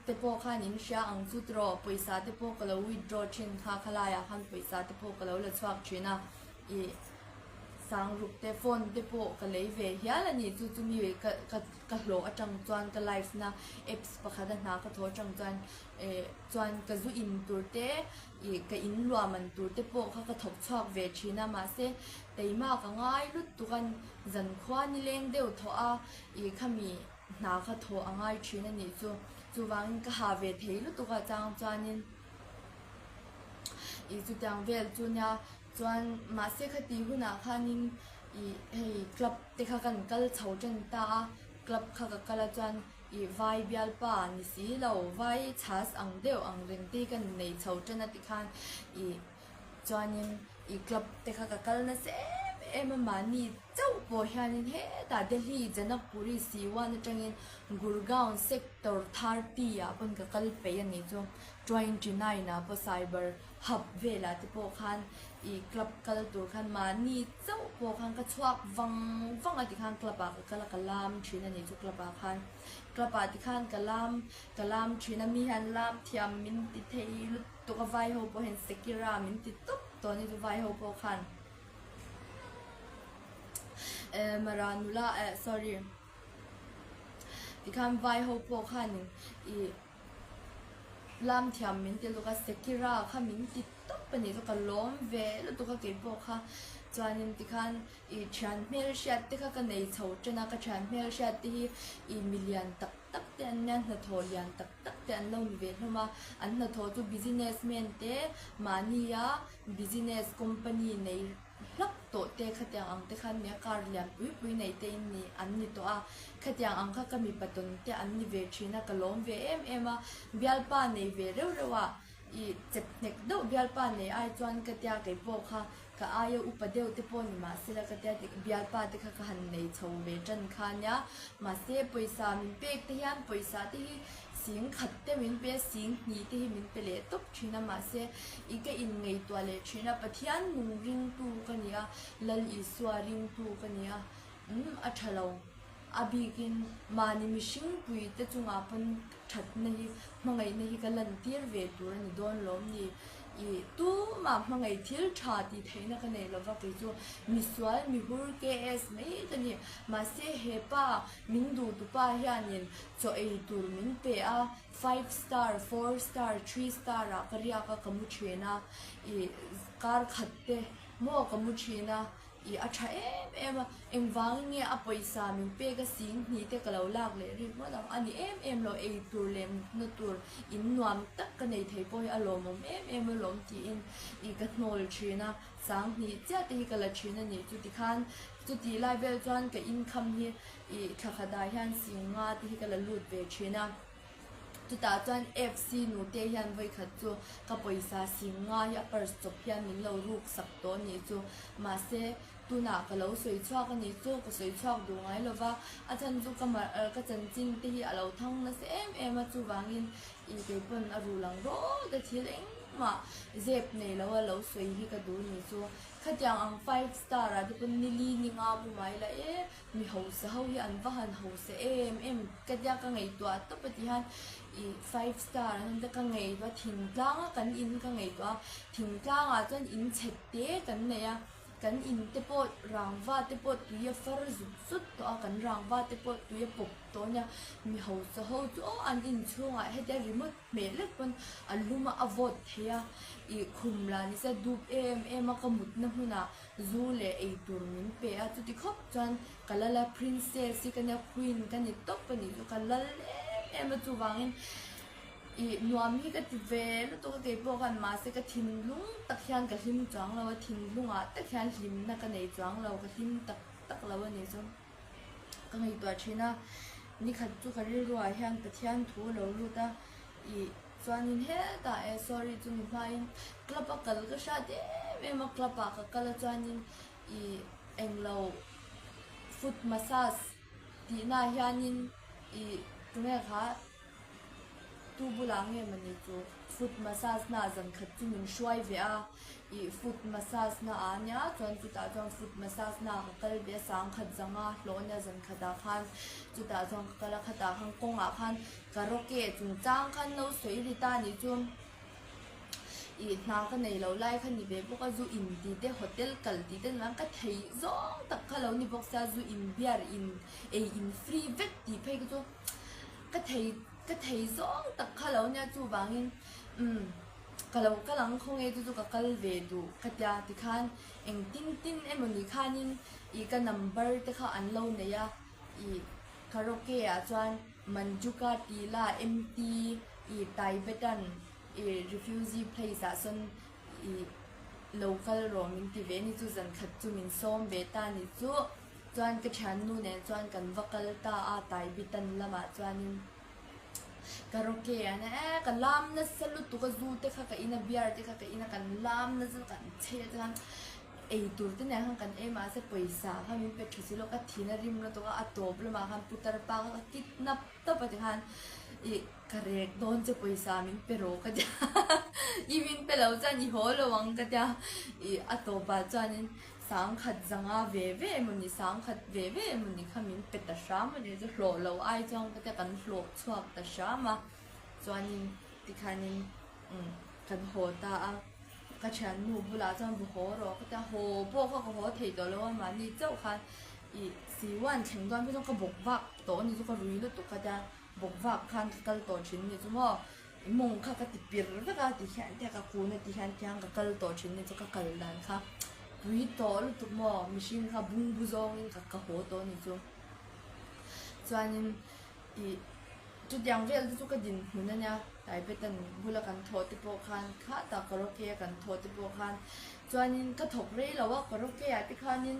te pawh khan in hria ang chu tiraw pawisa te pawh ka lo withdraw thin kha khalaiah khan pawisa te pawh ka lo la chhuak thin a ih sangruk te phone te pawh ka lei ve hial a ni chu chumi ka ka ka hlawh atang chuan ka live na apps pakhat a hna ka thawh atang chuan eh chuan ka zu in tur te ih ka in luah man tur te pawh kha ka thawk chhuak ve thin a mahse teima ka ngai lutuk a zankhua nileng deuh thawh a. Ih khami hna kha thawh a ngai thin a nih chu. Chuvangin ka ha ve thei lutuk a chang chuanin ih chutiang vel chu nia chuan mahse khati hunah khanin ih hei club te kha kan kal chho tan ta a, club kha ka kal a chuan ih vai bialpa ni si lo vai chhas ang deuh ang reng te hi ka nei chho tan a tikhan ih Chuanin i club te kha ka kal nasa em em a, mahni chauh pawh hianin hetah Delhi Janakpuri Siwan atangin Gurgaon sector 30 ah pawn ka kal peih a nih chu. 29 ah pawh cyber hub velah te pawh khan i club kal tur khan mahni chauh pawh khan ka chhuak vang vang a tikhan club ah ka kal a, ka lam thin a nih chu club ah khan. Club ah tikhan ka lam ka lam thin a, mi hian lam thiam min ti thei lutuk. Tuk a vai ho pawh hian Sekira min ti tawp tawh a ni chu vai ho pawh khan eh mara nula eh sorry tikhan vai ho pawh khanin ih lam thiam min ti lutuk a Sekira kha min ti tawp a nih chu ka lawm ve lutuk a keipawh kha chuanin tikhan ih thian hmelhriat te kha ka nei chho tan a ka thian hmelhriat te hi ih milian tak tak te an nia hnathawh lian tak tak te an lo ni ve hlawm a, an hnathawh chu business man te mahnia business company nei hlak tawh te khatiang ang te khan nia car lian pui pui nei te in ni an ni tawh a, khatiang ang kha ka mipa tawn te an ni ve thin a ka lawm ve em em a, bialpa nei ve reuh reuh a ih chep hnek deuh bialpa nei ai chuan ka tia keipawh kha Ka aia upa deuh te pawh ni mahsela ka tia tik bialpa te kha ka han nei chho ve tan kha nia. Mahse pawisa min pek te hian pawisa te hi Sing khat te min pe a, sing hnih te hi min pe leh tawp thin a, mahse i ka inngaihtuah leh thin a, Pathian nung ringtu ka ni a, Lal Isua ringtu ka ni a, umm a tha lo. A bikin mahni mihring pui te chungah pawn thatna hi hmangaihna hi ka lantir ve tur a ni dawn lawm ni. I tumah hmangaih thil tha tih theihna ka nei lova kei chu misual mihur KS mai ka ni. Mahse he pa min duhtupa hianin chaw ei tur min pe a, five star, four star, three star ah ka riak a ka mu thin a, i kar khat te maw ka mu thin a, i a tha em em a, engvangin nge a pawisa min pek a sing hnih te ka lo lak leh rik ngawt ang, a ni em em lo, ei tur leh mutna tur in nuam tak ka nei thei pawh hi a lawmawm em em alawm tiin i ka hnawl thin a, sang hnih chiah te hi ka la thin a nih chu tikhan chutih lai vel chuan ka income hi Ih thla khatah hian Singa te hi ka la lut ve thin a, chutah chuan FC nute hian vawikhat chu ka pawisa Singa hi a purse chawp hian min lo ruk sak tawh a nih chu. Mahse, tunah ka lo sawi chhuak a nih chu, ka sawi chhuak duh ngai lo va, a chhan chu ka ka chanchin te hi a lo thang nasa em em a, chuvangin ih kei pawn a ru lang rawt a thil engmah zep nei lo a lo sawi hi ka duh a nih chu. Khatiang ang five star ah te pawn nili ni nga mu mai la e. Mi hausa ho hi an va han hausa em em ka tia ka ngaihtuah tawp a ti hian ih five star an awm te ka ngaihtuah a thingtlang a kan in ka ngaihtuah a thingtlang ah chuan in chhe te kan nei a kan in te pawh rangva te pawh tui a far zut zut tawh a kan rangva te pawh tui a pawp tawh a nia mi hausa ho chu aw an inchhungah hetia remote hmeh lek pawn a lum a a vawt thei a ih khum lah ni se dup em em a ka mutna hmunah. Zu leh eitur min pe a, chuti khawp chuan ka lal a, princess hi ka nia, queen ka ni tawp a nih chu, ka lal em em a, chuvangin ih nuam hi ka ti ve lutuk a keipawh khan mahse ka thinlung tak hian ka hlim chuang lo a, thinlungah tak hian hlimna ka nei chuang lo, ka hlim tak tak lo a nih chu ka ngaihtuah thin a, nikhat chu ka rilruah hian Pathian thu a lo lut a, ih. Chuanin hetah e sorry chumi hmain club a kal ka hriat em em a club ah ka kal a chuanin ih englo foot massage tihna ah hianin ih tunge kha tu bulah nge mawni chu foot massage na ah zan khat chu min hruai ve a ih foot massage na ah ania chuan chutah chuan foot massage na ah ka kal ve a sangkhat zanga hlawh ania zan khatah khan chutah chuan ka kal a khatah khan kawngah khan Karaoke chungchang khan lo sawi ri ta nih chu ih hna ka nei lo lai kha ni ve bawk a zu in tih te hotel kal tih te chuan ka thei zawng tak kha lo ni bawk sia zu in beer in ei in free vek tih phei kha chu ka thei ka thei zawng tak kha lo nia chuvangin umm ka lo kal ang khawnge chu chu ka kal ve duh ka tia tikhan engtin tin emaw ni khanin ih ka number te kha an lo nei a ih karaoke ah chuan. Manjuka Tila MT i Tibetan i refugee place ah sawn i lo kal rawh min ti ve ni chu zan khat chu min sawm ve ta ni chu chuan ka thiannu nen chuan kan va kal ta a Tibetan lamah chuanin karaoke an e ka lam nasa lutuk a zu te kha ka in a beer te kha ka in a kan lam nasa kan chei a chuan Ei tur te nen khan kan ei mahse pawisa kha min pe tha si lo ka thin a rim lutuk a a tawp lamah khan putar pa kha ka kidnap tawp a tikhan ih ka rek dawn che pawisa min pe rawh ka tia i min pe lo chuan i haw lo ang ka tia ih a tawpah chuanin sangkhat zanga ve ve emawni sangkhat ve ve emawni kha min pe ta hram a ni chu hlawh lo ai chuan ka tia kan hlawh chhuak ta hram a chuanin tikhanin umm kan haw ta a. Ka thiannu bulah chuan va haw rawh ka ti a, haw pawh kha ka haw thei tawh lo a, mahni chauh khan ih Siwan thleng dawn phei chuan ka bawk vak tawh a ni chu ka rui lutuk ka tia, bawk vak khan ka kal tawh thin ni chu maw, i mawng kha ka ti pir vek a ti hian te ka kun a ti hian tiang ka kal tawh thin ni chu ka kal dan kha pui tawh lutuk maw mihring kha bungbu zawngin ka ka haw tawh a ni chu chuanin. Ih, chutiang vel te chu ka dinhmun a nia, Taipetan bula kan thawh te pawh khan kha tak karaoke a kan thawh te pawh khan chuanin ka thawk rei lo a, karaoke ah te khanin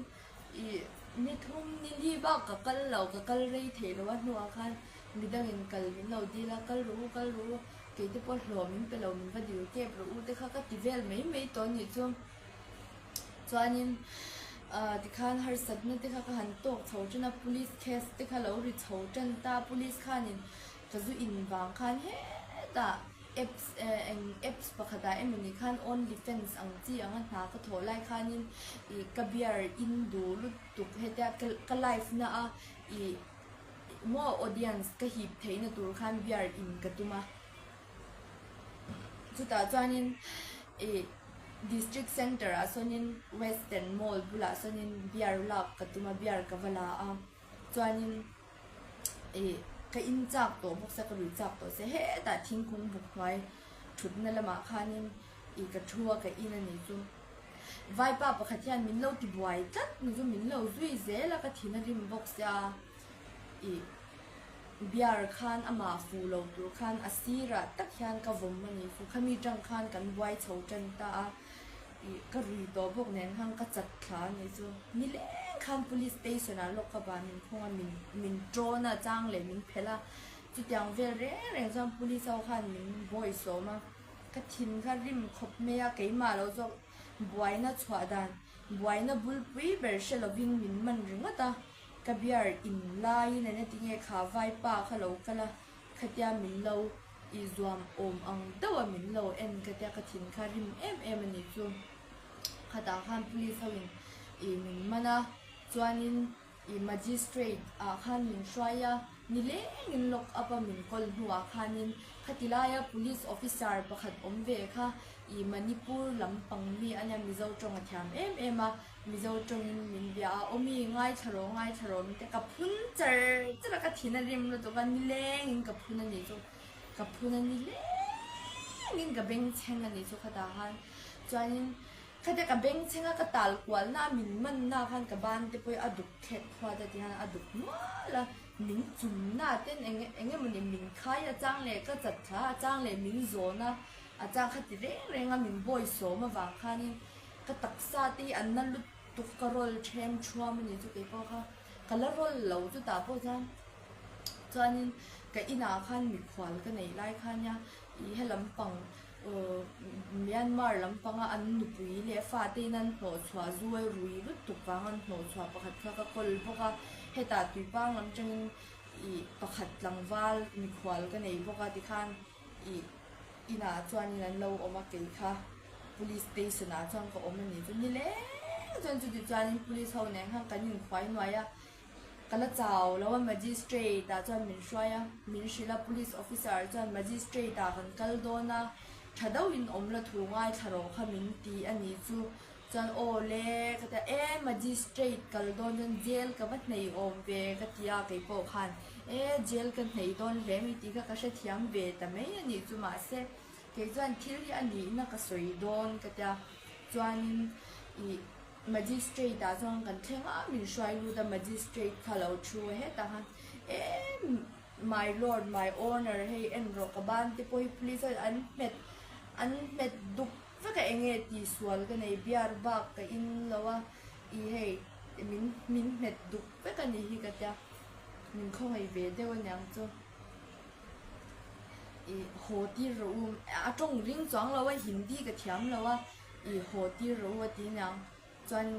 ih ni thum ni li bak ka kal lo, ka kal rei thei lo a hnuah khan midangin kal min lo dil a, kal rawh u kal rawh u, kei te pawh hlawh min pe lo min va dil kep rawh u te kha ka ti vel mai mai tawh a nih chu. Chuanin ah tikhan harsatna te kha ka han tawk chho tan a, police case te kha lo ri chho tan ta, police khanin. Ka zu in vang khan hetah apps eng apps pakhatah emawni khan only fans ang chi anga hna ka thawh lai khanin ih ka beer in duh lutuk hetia ka live na a ih maw audience ka hip theihna tur khan beer in ka tum a. Chutah chuanin ih district centre ah sawnin western mall bulah sawnin beer lak ka tum a beer ka va la a chuanin ih ka in chak tawh bawk sia ka rui chak tawh sia hetah thingkung buk hnuai thutna lamah khanin ih ka thu a ka in a nih chu vaipa pakhat hian min lo ti buai tlat ni chu min lo zui zel a ka thin a rim bawk sia ih beer khan amah fuh lo tur khan a sirah tak hian ka vawm a nih chu khami tang khan kan buai chho tan ta a. Ih ka rui tawh bawk nen khan ka chat thla a nih chu. Nileng khan police station ah lawk ka ban min khawng a min min ṭawn a chang leh min phelh a chutiang vel reng reng chuan police ho khan min bawi sawm a ka thin kha rim khawp mai a keimah lo zawk buaina chhuah dan buaina bulpui ber hre lovin min man ringawt a ka beer in laiin eng enge kha vaipa kha lo kal a khatia min lo I zuam awm ang deuh a min lo en ka tia ka thin kha rim em em a nih chu. Khatah khan police ho in i min man a, chuanin i magistrate ah khan min hruai a, nileng in lock up a min kawl hnuah khanin khati laia police officer pakhat awm ve kha i Manipur lampang mi a nia Mizo tawng a thiam em em a, Mizo tawngin min bia a, aw mi ngaithla rawh ngaithla rawh min ti a, ka phun char char a, ka thin a rim lutuk a, nilengin ka phun a nih chu, ka phun a nilengin ka bengchheng a nih chu khatah khan chuanin khatia ka bengchheng a ka tal kualna a min manna khan ka ban te pawh hi a duk thlek khuat a tihian a duk nual a, min chumna ten eng eng emawni min khai a chang leh ka chat thla a chang leh min zawn a, a chang kha ti reng reng a min bawisawm avang khanin. Ka taksa te hi an na lutuk ka rawl them thuam a ni chu keipawh kha ka la rawl lo chutah pawh chuan chuanin ka inah khan mikhual ka neih lai khan nia ih he lampang uhh Myanmar lampanga an nupui leh fate in an hnawh chhuah zu a rui lutuk vang an hnawh chhuah pakhat kha ka kawl bawk a hetah tuipang lam tangin ih pakhat tlangval mikhual ka nei bawk a tikhan ih inah chuanin an lo awm a kei kha police station ah chuan ka awm a ni chu nileng chuan chuti chuanin police ho nen khan kan inkhuai nuai a ka la chau lo a magistrate ah chuan min hruai a min hrilh a police officer chuan magistrate ah kan kal dawn a tha deuhin awm la thu ngaithla rawh kha min ti a ni chu Chuan aw le ka ti a, e magistrate kal dawn chuan jail ka va hnei awm ve ka ti a keipawh khan e jail ka hnei dawn hle mai tih kha ka hrethiam ve ta mai a nih chu mahse kei chuan thil hi a nihna ka sawi dawn ka ti a chuanin ih magistrate ah chuan kan thleng a min hruai lut a magistrate kha lo thu a hetah khan e my lord my honour hei en rawh ka ban te pawh hi police ho an hmet an hmet duk Vek a enge tih sual ka nei beer bak ka in lo a i hei min min hmet duk vek a nih hi ka tia min khawngaih ve deuh aniang chu i haw tir rawh u a tawng ring chuang lo a hindi ka thiam lo a i haw tir rawh u a ti aniang chuan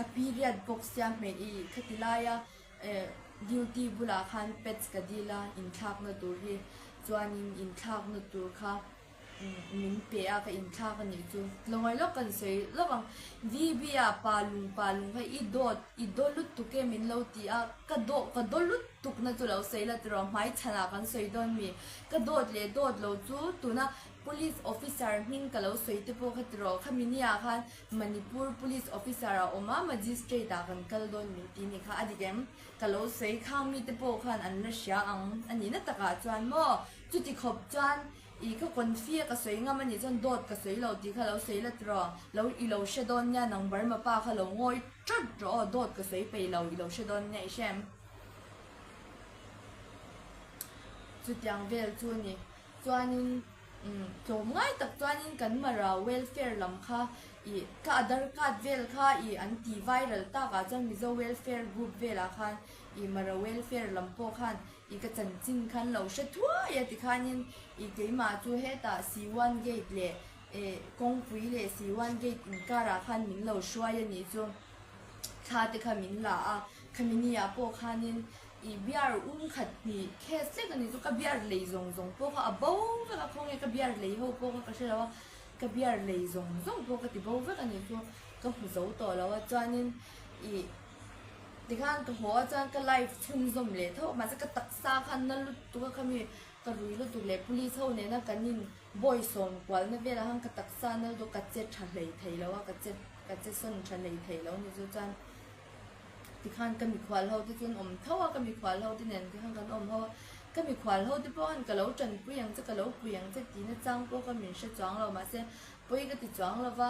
ka period bawk sia hmeh i khati laia eh duty bulah khan pads ka dil a inthlakna tur hi chuanin inthlakna tur kha. Min pe a ka inthlak a nih chu. Tlawngawih lawk kan sawi lawk ang. VB ah pa lung pa lung kha i dawt i daw lutuk e min lo ti a, ka daw ka daw lutuk na chu lo sawi la tiraw hmai chhanah kan sawi dawn mi. Ka dawt leh dawt lo chu tuna police officer hming ka lo sawi te pawh kha tiraw khami nia khan Manipur police officer a awm a magistrate ah kan kal dawn min ti ni kha a dik em? Ka lo sawi khang mite pawh khan an la hria ang a nihna takah chuan maw chuti khawp chuan I ka confi a ka sawi ngam a nih chuan dawt ka sawi lo tih kha lo sawi la tiraw, lo i lo hre dawn nia nang Burma pa kha lo ngawi tawt rawh aw dawt ka sawi peih lo i lo hre dawn nia i hre em? Chutiang vel chu a ni. Chuanin umm tlawm ngai tak chuanin kan Mara welfare lam kha i ka Aadhar card vel kha i an ti viral takah chuan Mizo welfare group velah khan i Mara welfare lam pawh khan I ka chanchin khan lo hre thuai a tikhanin i keimah chu hetah Siwan gate leh eh kawngpui leh Siwan gate inkarah khan min lo hruai a nih chu thla te kha min la a, khami ni ah pawh khanin i. I beer um khat hnih case hlek a ni chu ka beer lei zawng zawng pawh kha a bo vek a khawnge ka beer lei ho pawh kha ka hre lo a ka beer lei zawng zawng pawh ka ti bo vek a ni chu ka hmu zo tawh lo a chuanin ih tikhan ka haw a chuan ka life chhunzawm leh tho mahse ka taksa khan na lutuk a khami ka rui lutuk leh police ho nena kan in bawi sawm kualna velah khan ka taksa na lutuk ka che tha hlei thei lo a ka che ka che sawn tha hlei thei lo a ni chu chuan. Tikhan ka mikhual ho te chu an awm tho a, ka mikhual ho te nen tikhan kan awm ho a, ka mikhual ho te pawh khan ka lo tanpui ang che, ka lo pui ang che tihna chang pawh kha min hre chuang lo, mahse pawi ka ti chuang lo va,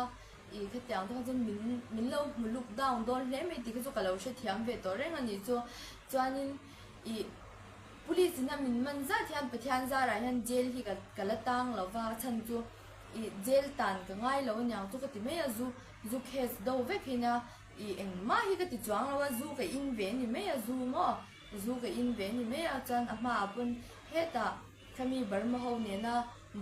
ih khatiang te kha chuan min min lo hmu look down dawn hle mai tih kha chu ka lo hrethiam ve tawh reng a nih chu, chuanin ih police in a min man zat hian Pathian zarah hian jail hi ka ka la tang lo va, a chhan chu ih jail tan ka ngai lo aniang chu ka ti mai a, zu zu case do vek hi nia. I engmah hi ka ti chuang lo a, zu ka in ve ni mai a, zu maw? Zu ka in ve ni mai a, chuan a hmaah pawn hetah khami Burma ho nena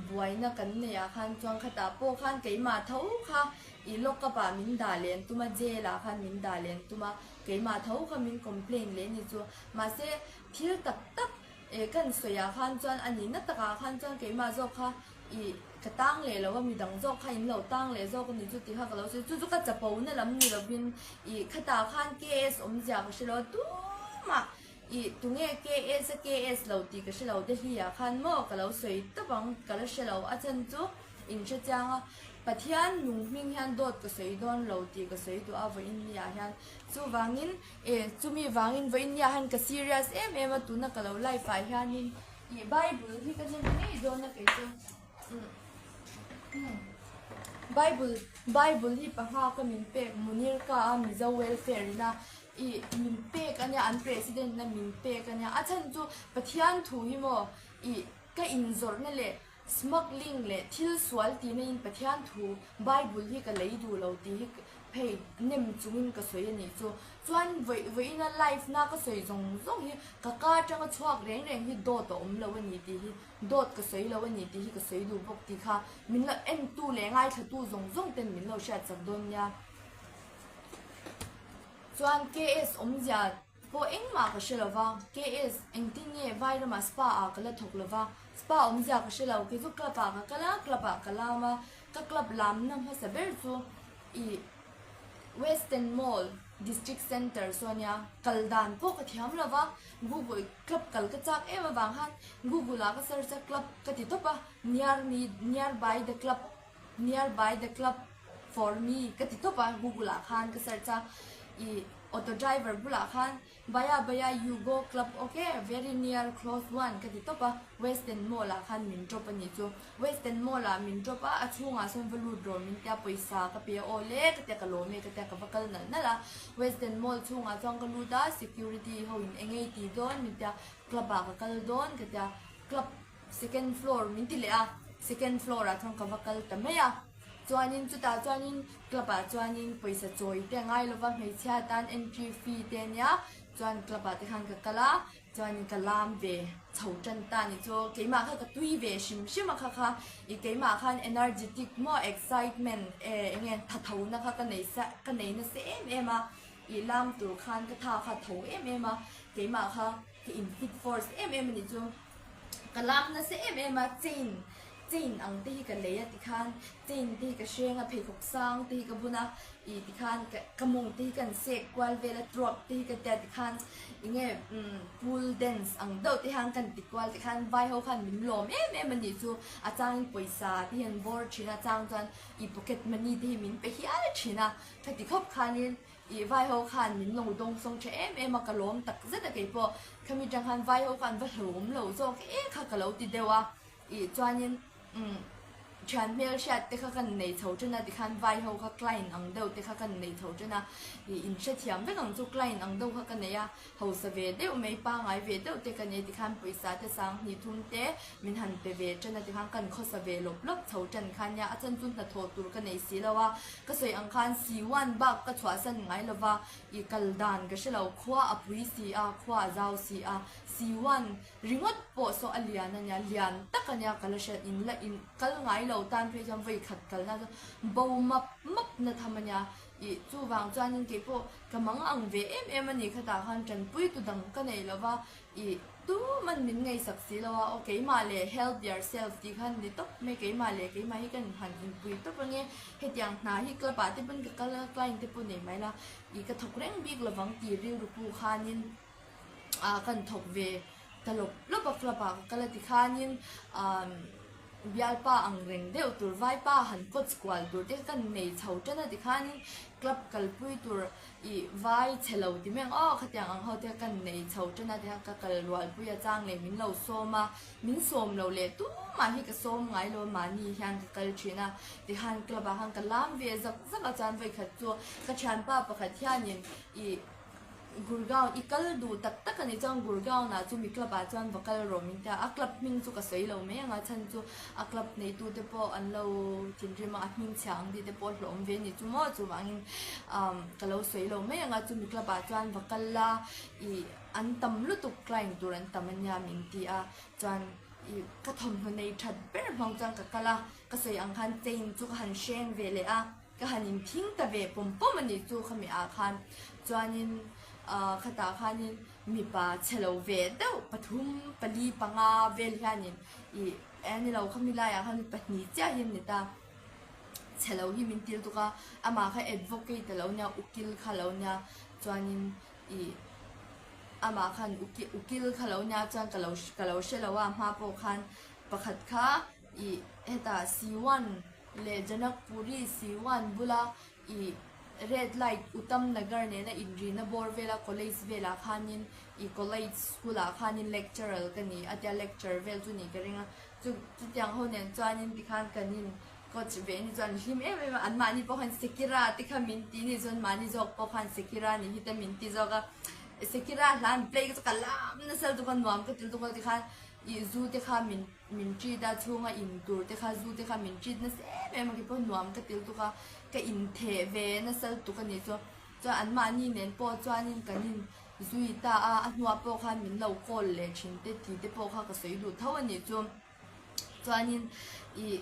buaina kan neih ah khan chuan khatah pawh khan keimah tho kha i lock up ah min dah leh an tum a, jail ah khan min dah leh an tum a, keimah tho kha min complain leh ni chu. Mahse thil tak tak eh kan sawi ah khan chuan a nihna takah khan chuan keimah zawk kha Ih, ka tang leh lo a, midang zawk kha in lo tang leh zawk a ni chu tih kha ka lo sawi. Chu chu ka chapo na lam ni lovin ih khatah khan KS awmzia ka hre lo a, tumah ih tunge KS a KS lo tih ka hre lo Delhi ah khan maw ka lo sawi tawp ang ka la hre lo. A chhan chu in hre chiang a, Pathian nung hming hian dawt ka sawi dawn lo tih ka sawi duh a vawiin ni ah hian. Chuvangin eh chumi vangin vawiin ni ah hian ka serious em em a, tuna ka lo live ah hianin. Ih Bible hi ka zir ngei dawn a kei chu umm Bible Bible hi panga ka min pek Munirka a Mizo welfare in a ih min pek ania an president na min pek ania a chhan chu Pathian thu hi maw ih ka inzawrhna leh Smuggling leh thil sual tihna in Pathian thu Bible hi ka lei duh lo tih hi phei nem chungin ka sawi a nih chu. Chuan vawi vawiina live na ka sawi zawng zawng hi ka ka atanga chhuak reng reng hi dawt a awm lo a ni tih hi dawt ka sawi lo a ni tih hi ka sawi duh bawk tih kha min lo entu leh ngaithlatu zawng zawng ten min lo hriat chak dawn nia. Chuan KS awmzia Pawh engmah ka hre lo va, KS, engtin nge Vairamah spa ah ka la thawk lo va, spa awmzia ka hre lo, kei chu club ah ka kal a, club ah ka lam a, ka club lamna hmasa ber chu ih Western Mall District Centre saw ania, kal dan pawh ka thiam lo va, Google club kal ka chak em avang khan Google ah ka search a club ka ti tawp a, near me near by the club near by the club for me ka ti tawp a, Google ah khan ka search a ih. Auto driver bulah khan Bhaiya bhaiya you go club ok very near close one ka ti tawp a, Western Mall ah khan min drop a nih chu. Western Mall ah min drop a, a chhungah sawn va lut rawh min tia pawisa ka pe a aw le ka tia ka lawm e ka tia ka va kal nalh nalh a. Western Mall chhungah chuan ka lut a, security ho in eng ei ti dawn min tia club ah ka kal dawn ka tia club second floor min ti leh a, second floor ah chuan ka va kal ta mai a. Chuanin chutah chuanin club ah chuanin pawisa chawi te a ngai lova hmeichhia tan entry fee te ania chuan club ah te khan ka kal a chuanin ka lam ve chho tan ta a ni chu keimah kha ka tui ve hrim hrim a kha kha ih keimah khan energetic maw excitement eh eng nge tha tho na kha ka nei sa ka nei nasa em em a ih lam tur khan ka tha kha tho em em a keimah kha ka in fit force em em a ni chu ka lam nasa em em a chain Chain ang te hi ka lei a tikhan chain te hi ka hreng a pheikhawk sang te hi ka bun a ih tikhan ka ka mawng te hi ka han sek kual vel a truak te hi ka tia tikhan eng nge umm pool dance ang deuh te hian ka han ti kual tikhan vai ho khan min lawm em em a nih chu a changin pawisa te hi an bawr thin a chang chuan ih pocket money te hi min pe hial thin a khati khawp khanin ih vai ho khan min lo dawng sawng tha em em a ka lawm tak zet a keipawh khami tang khan vai ho khan va hlauhawm lo zawk e kha ka lo ti deuh a. Ih chuanin umm thian hmel hriat te kha kan nei chho then a tikhan vai ho kha client ang deuh te kha kan nei chho then a ih in hrethiam vek ang chu client ang deuh kha ka nei a hausa ve deuh mai pangai ve deuh te ka nei tikhan pawisa te sang hnih thum te min han pe ve then a tikhan kan khawsa ve lawp lawp chho then kha nia a chhan chu hnathawh tur ka nei si lo a ka sawi ang khan si one bak ka chhuahsan ngai lo va ih kal dan ka hre lo khua a pui si a khua a zau si a si one Ringawt pawh saw a lian a nia, lian tak a nia ka la hriat in la in kal ngai lo tan phei chuan vawi khat kalna chu bo map map na tham a nia. Ih, chuvang chuanin keipawh ka mang ang ve em em a ni khatah khan tanpui tu dang ka nei lo va, ih, tuman min ngaihsak si lo a, aw keimah leh help yourself tih khan ni tawp mai, keimah leh keimah hi kan han inpui tawp ange, hetiang hna hi club ah te pawn ka kal a, client te pawh nei mai la, ih ka thawk reng bik lovang tih rilru pu khanin ah kan thawk ve ta lawp lawp a club ah ka kal a tikhanin ah bialpa ang reng deuh tur vaipa han coach kual tur te kan nei chho tan a tikhanin club kalpui tur ih vai chhe lo ti mai ang aw khatiang ang ho te kan nei chho tan a tikhan ka kal rualpui a chang leh min lo sawm a min sawm lo leh tumah hi ka sawm ngai lo a mahni hian ka kal thin a tikhan club ah khan ka lam ve zak zak a chuan vawikhat chu ka thianpa pakhat hianin ih Gurgaon i kal duh tak tak a nih chuan Gurgaon ah chu mi club ah chuan va kal rawh min ti a, a club hming chu ka sawi lo mai ang a chhan chu a club neitu te pawh an lo thinrim a, a hming chhia ang tih te pawh hlawm ve a ni chu maw chuvangin umm ka lo sawi lo mai ang a chumi club ah chuan va kal la ih an tam lutuk client tur an tam ania min ti a chuan ih ka thawmhnaw nei that ber hmang chuan ka kal a ka sawi ang khan chain chu ka han hreng ve leh a. Ka han inthing ta ve pawm pawm a nih chu khami ah khan chuanin ah khatah khanin mipa chhe lo ve deuh pathum pali panga vel hianin ih eh ni lo khami laiah khan pahnih chiah hi an ni ta chhe lo hi min til tuk a amah kha advocate a lo nia ukil kha a lo nia chuanin ih amah khan ukil ukil kha a lo nia chuan ka lo ka lo hre lo a hma pawh khan pakhat kha ih hetah Siwan leh Janakpuri Siwan bula ih red light Uttam Nagar nena inrina bawr vela college velah khanin ih college school ah khanin lecturer ka ni a tia lecture vel chu nih ka ring a chu chutiang ho nen chuanin tikhan kan in coach ve ni chuan hlim em em a anmahni pawh khan Sekira te kha min ti ni chuan mahni zawk pawh khan Sekira ni hi te min ti zawk a Sekira hla an play kha chu ka lam nasa lutuk a nuam ka ti lutuk a tikhan ih zu te kha min Min treat a, chhunga in tur te kha zu te kha min treat nasa em em a, keipawh nuam ka ti lutuk a, ka intheh ve nasa lutuk a nih chu. Chuan anmahni nen pawh chuanin kan in zui ta a, a hnuah pawh khan min lo call leh thin te ti te pawh kha ka sawi duh tho a nih chu. Chuanin ih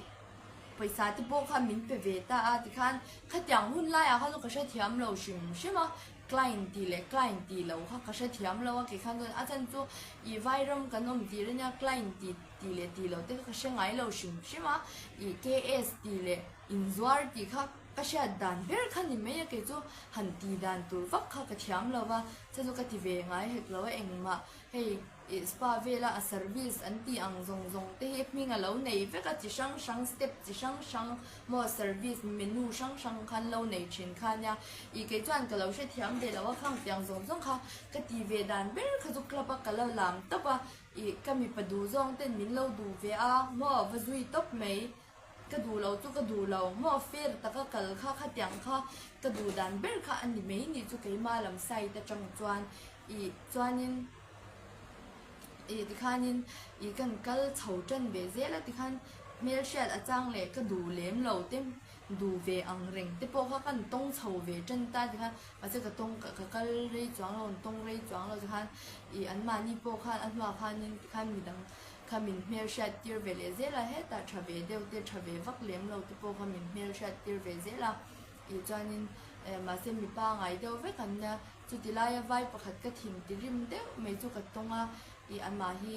pawisa te pawh kha min pe ve ta a, tikhan khatiang hun laiah khan ka hrethiam lo hrim hrim a, Client tih leh client tih loh kha ka hrethiam lo a, kei khan chuan a chhan chu ih vairam kan awm tir ania client tih tih leh tih loh te kha ka hre ngai lo hrim hrim a, ih KS tih leh inzuar tih kha ka hriat dan ber kha ni mai a kei chu han tih dan tur vak kha ka thiam lo va, chhan chu ka ti ve ngai hek lo a engmah hei Ih spa vela a service an tih ang zawng zawng te hi hming a lo nei vek a, chi hrang hrang step chi hrang hrang maw service menu hrang hrang khan lo nei thin kha nia. Ih kei chuan ka lo hrethiam ve lo a khang tiang zawng zawng kha ka ti ve dan ber kha chu club a ka la lam tawp a, ih ka mipa duh zawng ten min lo duh ve a maw va zui tawp mai. Ka duh lo chu ka duh lo maw fair taka kal kha khatiang kha ka duh dan ber kha a ni mai nih chu keimah lam side atang chuan ih chuanin ih tikhanin ih kan kal chho tan ve zel a tikhan hmelhriat a chang leh ka duh lem lo te duh ve ang reng te pawh kha kan tawng chho ve tan ta tikhan mahse ka tawng ka kal rei chuang lo an tawng rei chuang lo tikhan ih anmahni pawh khan a hnuah khanin tikhan midang kha min hmel hriat tir ve leh zel a, hetah tha ve deuh te, tha ve vak lem lo te pawh kha min hmel hriat tir ve zel a, tih chuanin eh mahse mipa ngai deuh vek an nia, chuti laia vai pakhat ka thin ti rim deuh mai chu ka tawng a, ih amah hi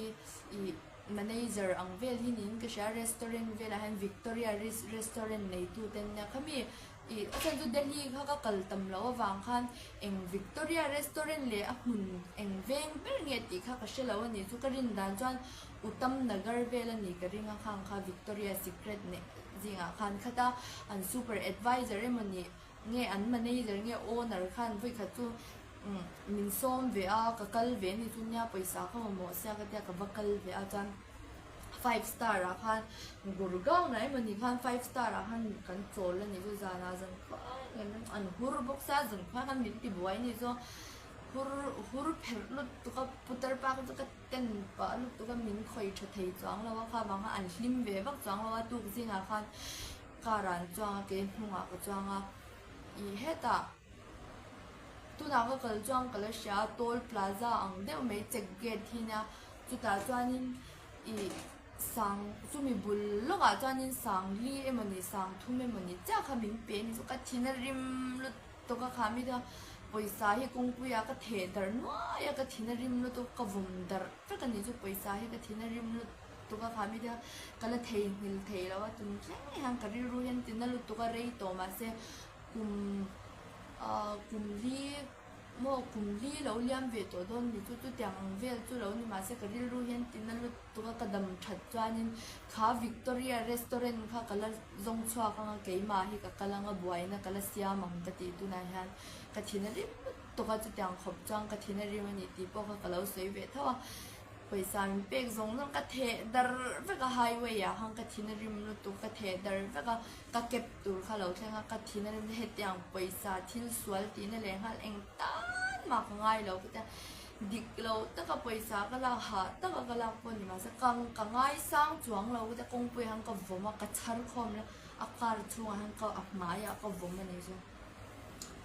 ih manager ang vel hi niin ka hria restaurant velah hian Victoria restaurant neitu te an nia khami Ih, a chhan chu Delhi kha ka kal tam loh avang khan eng Victoria restaurant leh a hmun eng veng ber nge tih kha ka hre lo a ni chu ka rin dan chuan Uttam Nagar vel a ni ka ring a khang kha Victoria Secret neh zingah khan khat a an super advisor emaw ni nge an manager nge owner khan vawikhat chu umm min sawm ve a ka kal ve a ni chu nia pawisa ka mamawh sia ka tia ka va kal ve a chuan Five star ah khan Gurgaon ah emawni khan five star ah khan kan chawl a nih chu zanah zan khuai an hur bawk sia zan khuai khan min ti buai a nih chu hur hur pherh lutuk a putar pa kha chu ka ten pah lutuk a min khawih tha thei chuang lo a kha vang khan an hlim ve vak chuang lo a tuk zingah khan car ah an chuang a kei hnungah ka chuang a ih hetah tunah ka kal chuan ka la hria a toll plaza ang deuh mai check gate hi nia. Chutah chuanin ih sang chumi bul lawkah chuanin sang li emawni sang thum emawni chiah kha min pe a ni chu ka thin a rim lut. lutuk a kha mi te pawisa hi kawngpui ah ka theh darh nuai a ka thin a rim lutuk ka vawm darh vek a nih chu pawisa hi ka thin a rim lutuk a kha mi te ka la theihnghilh thei lo a tun thleng hian ka rilru hian tina lutuk a rei tawh mahse kum ah kum li maw kum li lo liam ve tawh dawn ni chu chutiang ang vel chu lo ni mahse ka rilru hian tina lutuk a ka dam that chuanin kha Victoria restaurant kha ka la zawng chhuak anga keimah hi ka kal anga buaina ka la siam ang ka tih tunah hian ka thin a rim lutuk a chutiang khawp chuan ka thin a rim a ni tih pawh kha ka lo sawi ve tho a pawisa min pek zawng zawng ka theh dar vek a highway ah khan ka thin a rim lutuk ka theh dar vek a ka cab tur kha lo thleng a ka thin a rim hetiang pawisa thil sual tihna leh nghal eng tan mah ka ngai lo ka tia dik lo taka pawisa ka lak hah taka ka lak pawh ni mahse ka ka ngaisang chuang lo ka tia kawngpui ah hian ka vawm a ka chhar khawm la a car chhungah hian ka a hmaiah ka vawm a ni chu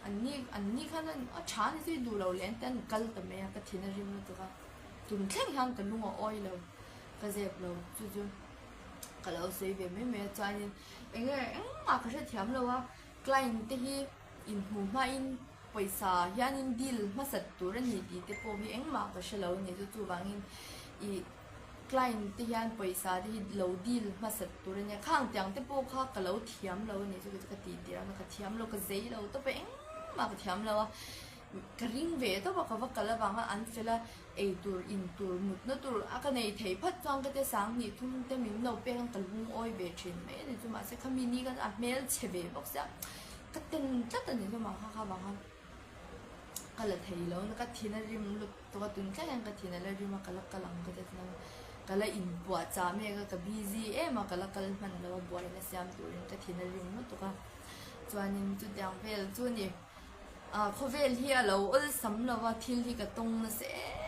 an ni an ni khan a tha ni chu i duh lo leh an ti an kal ta mai a ka thin a rim lutuk a tun thleng hian ka lung a awi lo ka zep lo chu chu ka lo sawi ve mai mai a chuanin eng nge engmah ka hrethiam lo a client te hi inhmuh hmain pawisa hianin deal hmasat tur a ni tih te pawh hi engmah ka hre lo a ni chu chuvangin ih client te hian pawisa te hi lo deal hmasat tur a nia khang tiang te pawh kha ka lo thiam lo a ni chu ka tih tir a ka thiam lo ka zei lo tawp a engmah ka thiam lo a ka ring ve tawp a ka va kal avanga an fel a. Ei tur, in tur, mutna tur a ka nei thei phat chuan ka te sang hnih thum te min lo pek ang ka lungawi ve thin mai a ni chu mahse khami ni khan a hmel chhe ve bawk sia ka ten tlat a ni chu mah kha kha vang khan ka la thei lo ka thin a rim lutuk a tun thleng hian ka thin a la rim a ka la kal ang ka ti tlat a ka la inpuah chah mek a ka busy em a ka la kal hman lo a buaina siam turin ka thin a rim lutuk a chuanin chutiang vel chu a ni. Ah khawvel hi a lo awlsam lo a thil hi ka tawng nasa em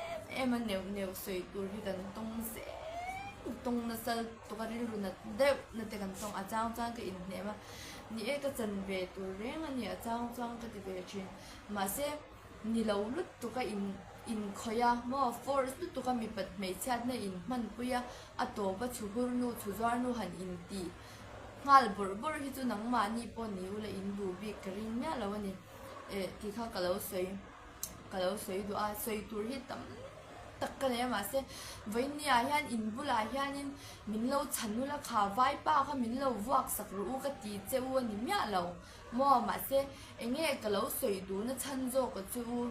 em a neuh neuh sawi tur hi kan tawng nasa em tawng nasa lutuk a rilru nat deuh na te kan tawng a chang chuan ka inhnem a ni e ka chan ve tur reng a ni a chang chuan ka ti ve thin mahse ni lo lutuk a in inkhawih a maw force lutuk a mipat hmeichhiatna inhmanpui a a tawp a chhuhur nu chhuzuar nu han intih Nghal bawrh bawrh hi chu nangmahni pawh ni ula in duh bik ka ring miah lo a ni. Eh tih kha ka lo sawi ka lo sawi duh a, sawi tur hi tam tak ka nei a mahse vawinia hian in bulah hianin min lo chhan ula kha vaipa kha min lo vuak sak rawh u ka ti che u a ni miah lo maw mahse eng nge ka lo sawi duhna chhan zawk a chu u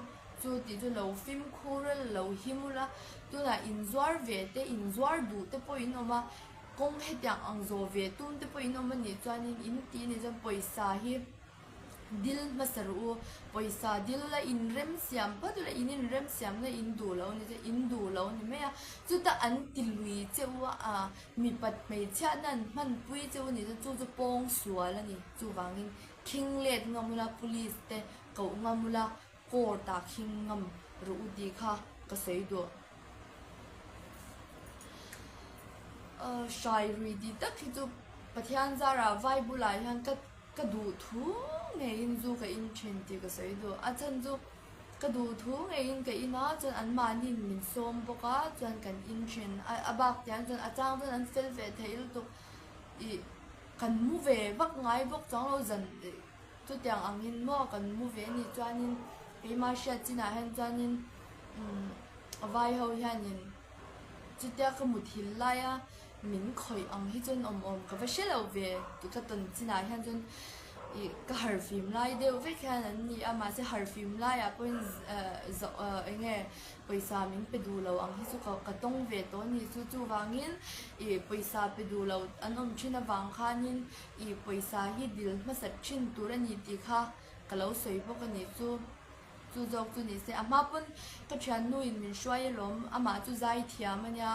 chu tih chu lo fimkhur a lo him ula tunah inzuar ve te inzuar duh te pawh in awm a. Kawng hetiang ang zawh ve tum te pawh in awm a nih chuanin in tih a nih chuan pawisa hi dil hmasa rawh u. Pawisa dil la in remsiam phawt ula in inremsiamna in duh lo a ni chuan in duh lo a ni mai a. Chutah an ti lui che u a, ah mipat hmeichhiatna an hmanpui che u a nih chuan chu chu pawng sual a ni. Chuvangin khing let ngam ula police te koh ngam ula court ah khing ngam rawh u tih kha ka sawi duh. Hrai rui tih tak hi chu Pathian zarah vai bulah hian ka ka duh thu ngeiin zu ka in thin tih ka sawi duh. A chhan chu ka duh thu ngeiin ka in a chuan anmahniin min sawm bawk a chuan kan in thin. A bak tiang chuan a chang chuan an fel ve theih lutuk ih kan mu ve vak ngai bawk chuang lo zan Chutiang angin maw kan mu ve anih chuanin keimah hriat chinah hian chuanin umm vai ho hianin chutia ka muthilh laia min khawih ang hi chuan awm awm ka va hre lo ve ka tawn chinah hian chuan ih ka harhfim lai deuh vek hian an ni a mahse harhfim laiah pawhin eh zawh eh eng nge pawisa min pe duh lo ang hi chu ka ka tawng ve tawh a ni chu chuvangin ih pawisa pe duh lo an awm thin avang khanin I pawisa hi dil hmasat thin tur a ni tih kha ka lo sawi bawk a nih chu. Chu zawk chu ni se. A hma pawn ka thiannu in min hruai alawm, amah chu zaithiam a nia,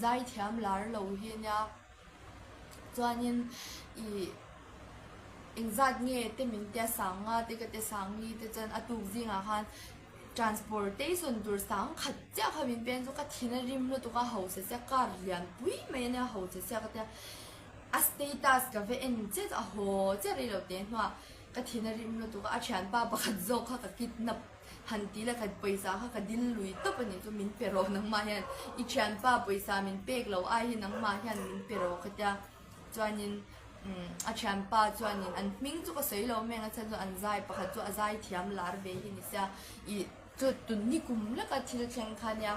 zaithiam lar lo hi a nia. Chuanin i engzat nge te min tia sanga te ka tia sangi te chuan a tuk zingah khan transportation tur sang khat chiah kha min pen chu ka thin a rim lutuk a, hausa sia car lian pui mai a nia hausa sia ka tia. A status ka va en chiah chu a haw chiah rei lo teh hnuah ka thin a rim lutuk a, a thianpa pakhat zawk kha ka kidnap han ti la ka pawisa kha ka dil lui tawp a nih chu min pe rawh nangmah hian i thianpa pawisa min pek lo ai hi nangmah hian min pe rawh ka tia chuanin. Umm a thianpa chuanin an hming chu ka sawi lo mai ang a chhan chu an zai pakhat chu a zai thiam lar ve hi ni sia ih chu tun ni kum leka thil thleng kha nia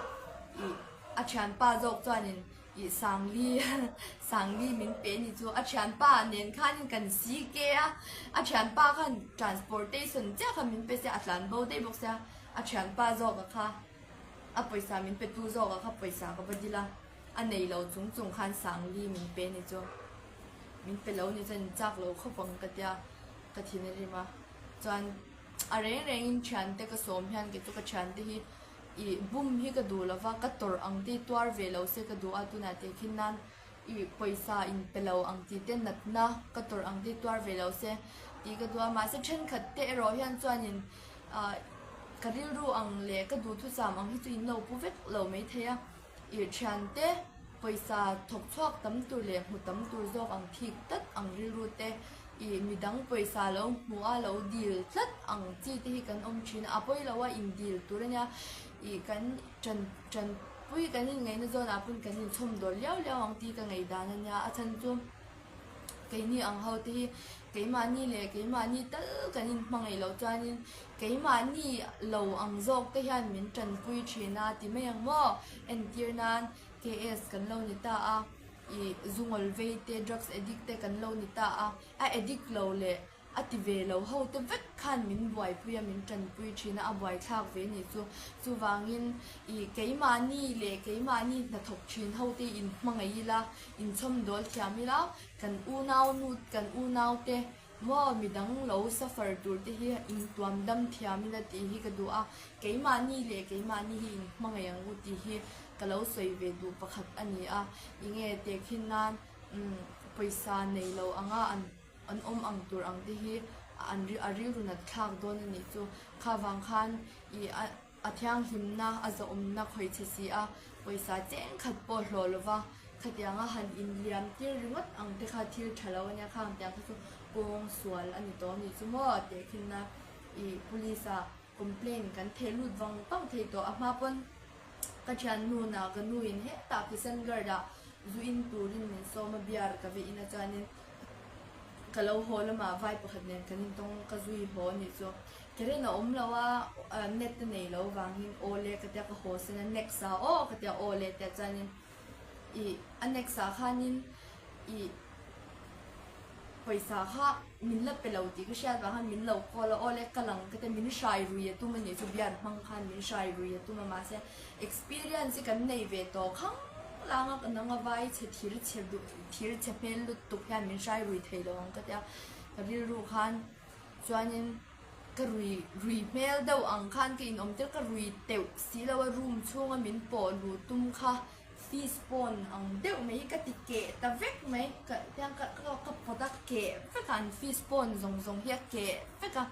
ih a thianpa zawk chuanin ih Sangli Sangli min pe ni chu a thianpa nen khanin kan si ke a a thianpa khan transportation chiah kha min pe sia a tlan bo daih bawk sia a thianpa zawka kha a pawisa min pe tu zawka kha pawisa ka va dil a. A nei lo chung chung khan Sangli min pe ni chu min pe lo ni chuan in chak lo khawp ang ka tia ka thin a rim a chuan a reng reng in thiante ka sawm hian kei chu ka thiante hi ih bum hi ka duh lo va ka tawrh ang te hi tuar ve lo se ka duh a tunah teh khin nan ih pawisa in pe lo ang tih te natna ka tawrh ang te hi tuar ve lo se tih ka duh a mahse thenkhat te erawh hian chuanin ah ka rilru ang leh ka duhthusam ang hi chu in lo pu vek lo maithei a. I thiante pawisa thawk chhuak tam tur leh hmu tam tur zawk ang thik tlat ang rilru te, i midang pawisa lo hmu a lo dil tlat ang chi te hi kan awm thin a, a pawi lo a in dil tur a nia, i kan tan tanpui kan inngaihna zawnah pawn kan inchhawm dawl liau liau ang tih ka ngaihdan a nia, a chhan chu keini ang ho te hi keimahni leh keimahni tal kan inhmangaih loh chuanin Keimahni lo ang zawk te hian min tanpui thin a ti mai ang maw? Entir nan KS kan lo ni ta a, ih zungawl vei te, drugs addict te kan lo ni ta a, a addict lo leh a ti ve lo ho te vek khan min buaipui a, min tanpui thin a, a buaithlak ve nih chu. Chuvangin ih keimahni leh keimahni hnathawk thin ho te inhmangaih ila, inchhawmdawl thiam ila, kan unaunu, kan unaute Maw midang lo suffer tur te hi intuam dam thiam ila tih hi ka duh a, keimahni leh keimahni hi inhmangaih ang u tih hi ka lo sawi ve duh pakhat a ni a, enge tehkhin nan umm pawisa nei lo anga an an awm ang tur ang te hi an a rilru nat thlak dawn a nih chu, kha vang khan ih a. A thianghlimna a zawhawmna khawih che si a, pawisa cheng khat pawh hlawh lova khatianga han inliam tir ringawt ang te kha thil tha lo a nia, khang tiang kha chu kawng sual a ni tawh a nih chu maw teh khinna ih police ah complaint kan theh lut vang vang thei tawh a hma pawn ka thiannu na ka nu in hetah Kishangarh ah zu in turin min sawm a beer ka va in a chuanin ka lo haw lamah vai pakhat nen kan intawng ka zui haw a nih chu. Karen a awm lo a, net a nei lo vangin aw le ka tia ka haw sen a, next ah aw ka tia aw le tia chuanin ih a next ah khanin ih pawisa kha min la pe lo tih ka hriat vang khan min lo call a aw le ka lang ka tia min hrai rui a tum a nih chu beer hmang khan min hrai rui a tum a mahse experience hi kan nei ve tawh khang lang a nang a vai chhe thir chhe duh thir chhe hmel lutuk hian min hrai rui thei lo ang ka tia ka rilru khan Chuanin ka rui rui hmel deuh ang khan ka inawm tir, ka rui teuh si lo a, room chhunga min pawh luh tum kha fish pond ang deuh mai hi ka ti keh ta vek mai, ka tiang ka ka pawt a keh vek a, an fish pond zawng zawng hi a keh vek a,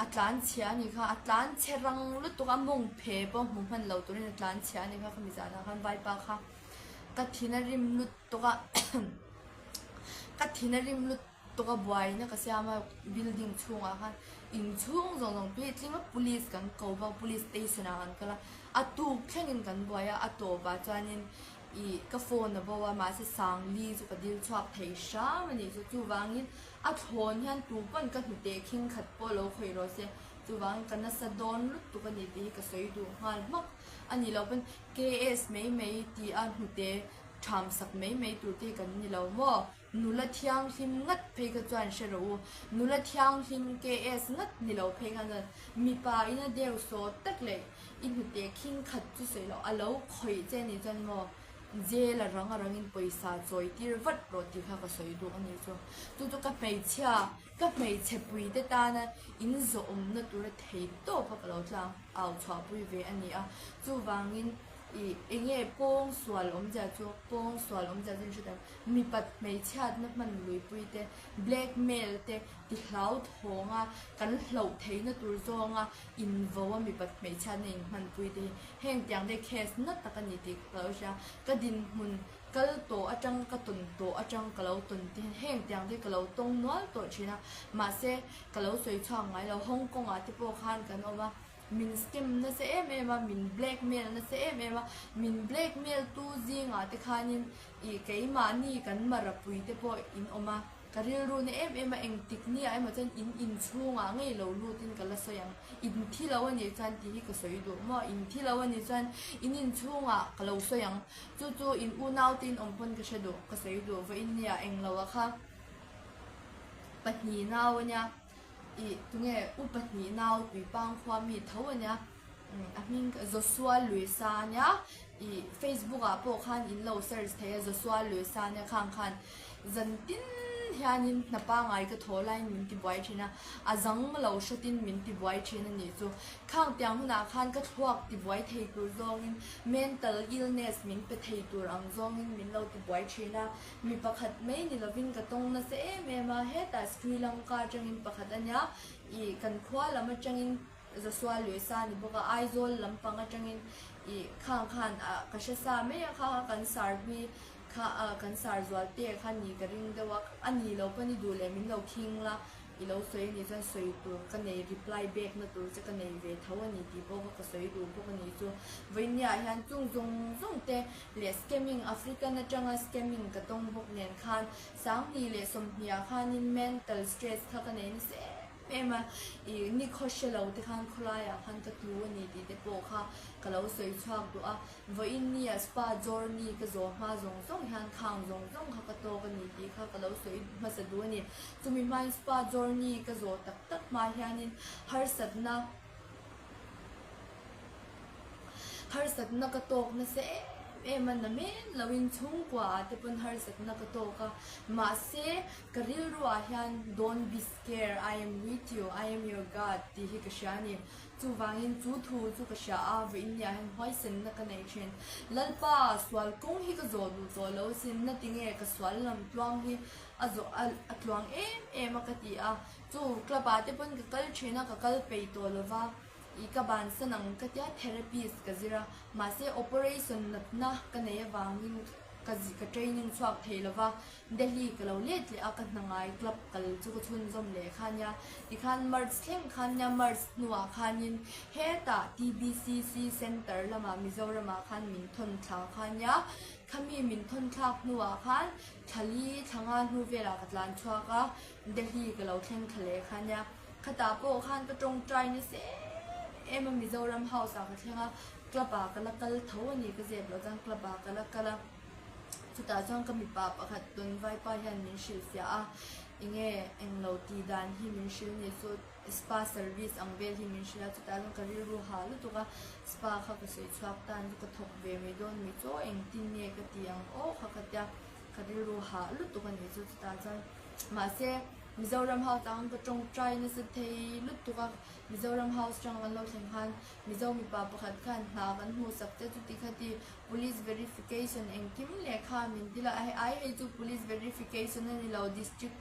a tlan chhia a nih kha, a tlan chhe rang lutuk a, mawng phe pawh hmu hman lo turin a tlan chhia a nih kha, khami zanah khan vaipa kha ka thin a rim lutuk a ka thin a rim lutuk. Tawka buaina ka siam a building chhungah khan inchhung zawng zawng tui a tling a police kan ko bawk police station ah kan kal a a tuk thlengin kan buai a a tawpah chuanin ih ka phone a bo a mahse sangli chu ka dil chhuak thei hram a nih chu chuvangin a thlawn hian tu pawn ka hnute khing khat pawh lo khawih rawh se chuvangin ka nasa dawn lutuk a ni tih hi ka sawi duh nghal hmak a nih loh pawn K_S mai mai tih a hnute ṭham sak mai mai tur te hi kan ni lo maw. Nula thianghlim ngat phei kha chuan hre rawh u. Nula thianghlim KS ngat ni lo phei khan chuan mipa ina deu saw tak leh i hnute khing khat chu sawi loh a lo khawih che ni chuan maw jail a rang a rangin pawisa chawi tir vat rawh tih kha ka sawi duh a ni chu. Chu chu ka hmeichhia ka hmeichhe pui te tana in zawhawmna tura thei tawp a ka lo tlang au chhuahpui ve a ni a. Chuvangin ih enge pawng sual awmzia chu pawng sual awmzia chu in hre ta. Mipat hmeichhiatna hman luipui te, blackmail te ti hlauthawnga kan hlauh theihna tur zawnga invo a mipat hmeichhiatna inhmanpui te hi heng tiang te case na tak a ni tih ka lo hria. Ka dinhmun kal tawh atang ka tawn tawh atang ka lo tawn te hian heng tiang te ka lo tawng nual tawh thin a, mahse ka lo sawi chhuak ngai lo. Hong Kong ah te pawh khan kan awm a. Min scam nasa em em a, min blackmail nasa em em a, min blackmail tu zingah te khanin ih keimahni kan marapui te pawh in awm a. Ka rilru na em em a, engtik ni ah emaw chuan in inchhungah ngei lo lutin ka la sawi ang. In thi lo a nih chuan tih hi ka sawi duh maw? In thi lo a nih chuan in inchhungah ka lo sawi ang. Chu chu in unau te in awm pawn ka hre duh, ka sawi duh. Vawiin nia englo a kha pahnih nau a nia, ih tunge u pahnih nau Tuipang khua mi tho a nia, a hming Joshua Luisa a nia, ih Facebook ah pawh khan in lo search thei a Joshua Luisa a nia khang khan zan tin hianin hna pangai ka thaw laiin min ti buai thin a, a zang lo hrawtin min ti buai thin a nih chu. Khang tiang hunah khan ka thluak ti buai thei tur zawngin mental illness min pe thei tur ang zawngin min lo ti buai thin a, mi pakhat mai ni lovin ka tawng nasa em em a, hetah Sri Lanka atangin pakhat a nia, ih kan khua lam atangin Joshua Luisa a ni bawk a, Aizawl lampang atangin ih khang khan ah ka hre sa mai a, kha kha kan sar hlui kha ah kan sar zual te kha ni ka ring deuh a, a ni lo pawn i duh leh min lo khing la, i lo sawi a nih chuan sawi tur ka nei reply back na tur che ka nei ve tho a ni tih pawh kha ka sawi duh bawk a nih chu. Vawinia ah hian chung zawng zawng te leh scamming African atanga scamming ka tawng bawk nen khan Sanghnih leh 20 ah khanin mental stress kha ka nei nasa em em a, ih ni khaw hre lo te khan khawlaiah khan ka tlu a ni tih te pawh kha ka lo sawi chhuak duh a, vawiin nia spa journey ka zawh hma zawng zawng hian khang zawng zawng kha ka tawk a ni tih kha ka lo sawi hmasa duh a ni. Chumi hmain spa journey ka zawh tak tak hma hianin harsatna harsatna ka tawk nasa em em a, na men loin chhungkua ah te pawn harsatna ka tawk a, mahse ka rilru ah hian don't be scared, I am with you, I am your God tih hi ka hria a ni. Chuvangin chu thu chu ka hria a, vawiinniah hian huaisenna ka nei thin. Lalpa, sual kawng hi ka zawh duh tawh lo sin, na tinge ka sual lam tluang hi a zawh a tluang em em a ka ti a. Chu club ah te pawn ka kal thin a, ka kal peih tawh lo va, ih ka bansan ang ka tia therapist ka zir a, mahse operation natna ka nei avangin ka ka training chhuak thei lo va, Delhi ka lo let leh a, ka hna ngai club kal chu ka chhunzawm leh kha nia, tikhan March thleng khan nia March hnuah khanin hetah TBCC center lamah Mizoramah khan min thawn thla kha nia, khami min thawn thlak hnuah khan thla li thla nga hnu velah ka tlan chhuak a, Delhi ka lo thleng thla leh kha nia, khatah pawh khan ka tawngtai nasa em em a, Mizoram house ah ka thleng a, club ah ka la kal tho a ni, ka zep loh chuan club ah ka la kal a, chutah chuan ka mipa pakhat tawn vaipa hian min hrilhfiah a, enge englo tih dan hi min hrilh ni chu spa service ang vel hi min hrilh a, chutah chuan ka rilru ha lutuk a, spa kha ka sawi chhuak tan chu ka thawk ve mai dawn mi chu engtin nge ka ti ang aw kha ka tia. Ka rilru hah lutuk a nih chu chutah chuan mahse Mizoram house ah khan ka tawngtai nasa thei lutuk a, Mizoram house atang kan lo thleng khan Mizo mipa pakhat khan hna kan hmuh sak che chuti kha ti police verification engkim leh kha min ti la ai hei chu police verification a ni lo district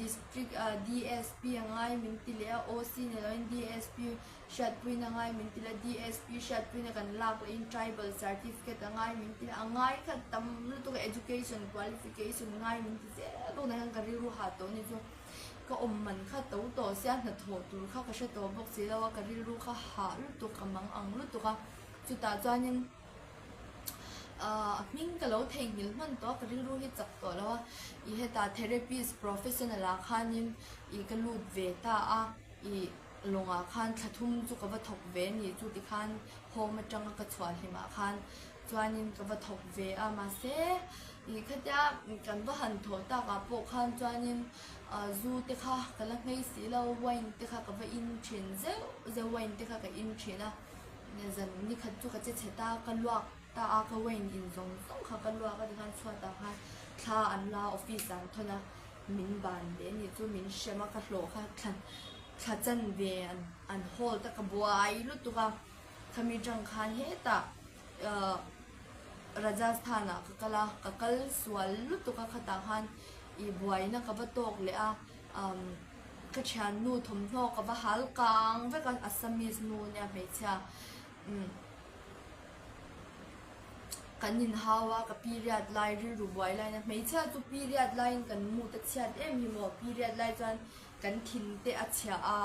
district ah DSP a ngai min ti leh a OC ni lo in DSP Hriatpuina ngai min ti la, DSP hriatpuina kan lak lahin tribal certificate a ngai min ti la, a ngai kha tam lutuk a education qualification ngai min ti zel bawk nen khan ka rilru hah tawh a ni chu ka awm man kha to tawh sia hnathawh tur kha ka hre tawh bawk si lo a ka rilru kha hah lutuk ka mang ang lutuk a chutah chuanin ahh a hming ka lo theihnghilh hman tawh a ka rilru hi chak tawh lo a ih hetah therapist professional ah khanin ih ka lut ve ta a ih. Lawngah khan thla thum chu ka va thawk ve a ni chu tikhan home atanga ka chhuah hlimah khan chuanin ka va thawk ve a mahse ih khatia kan va han thawh takah pawh khan chuanin ah zu te kha ka la nghei si lo wine te kha ka va in thin zeuh zeuh wine te kha ka in thin a zan nikhat chu ka che chhe ta ka luak ta a ka wine in zawng zawng kha ka luak a tikhan chhuatah khan thla an la office ah an thawn a. Min ban ve anih chu min hrem a ka hlawh kha thla thla chan ve an an hold a ka buai lutuk a khami tang khan hetah ahh Rajasthan ah ka kal a ka kal sual lutuk a khatah khan ih buaina ka va tawk leh a umm ka thiannu thawmhnaw ka va hal kang vek a Assamese nu nia hmeichhia umm. Kan inhau a, ka period lai rilru buai lain a, hmeichhia chu period laiin kan mood a chhiat em hi maw, period lai chuan kan thin te a chhia a,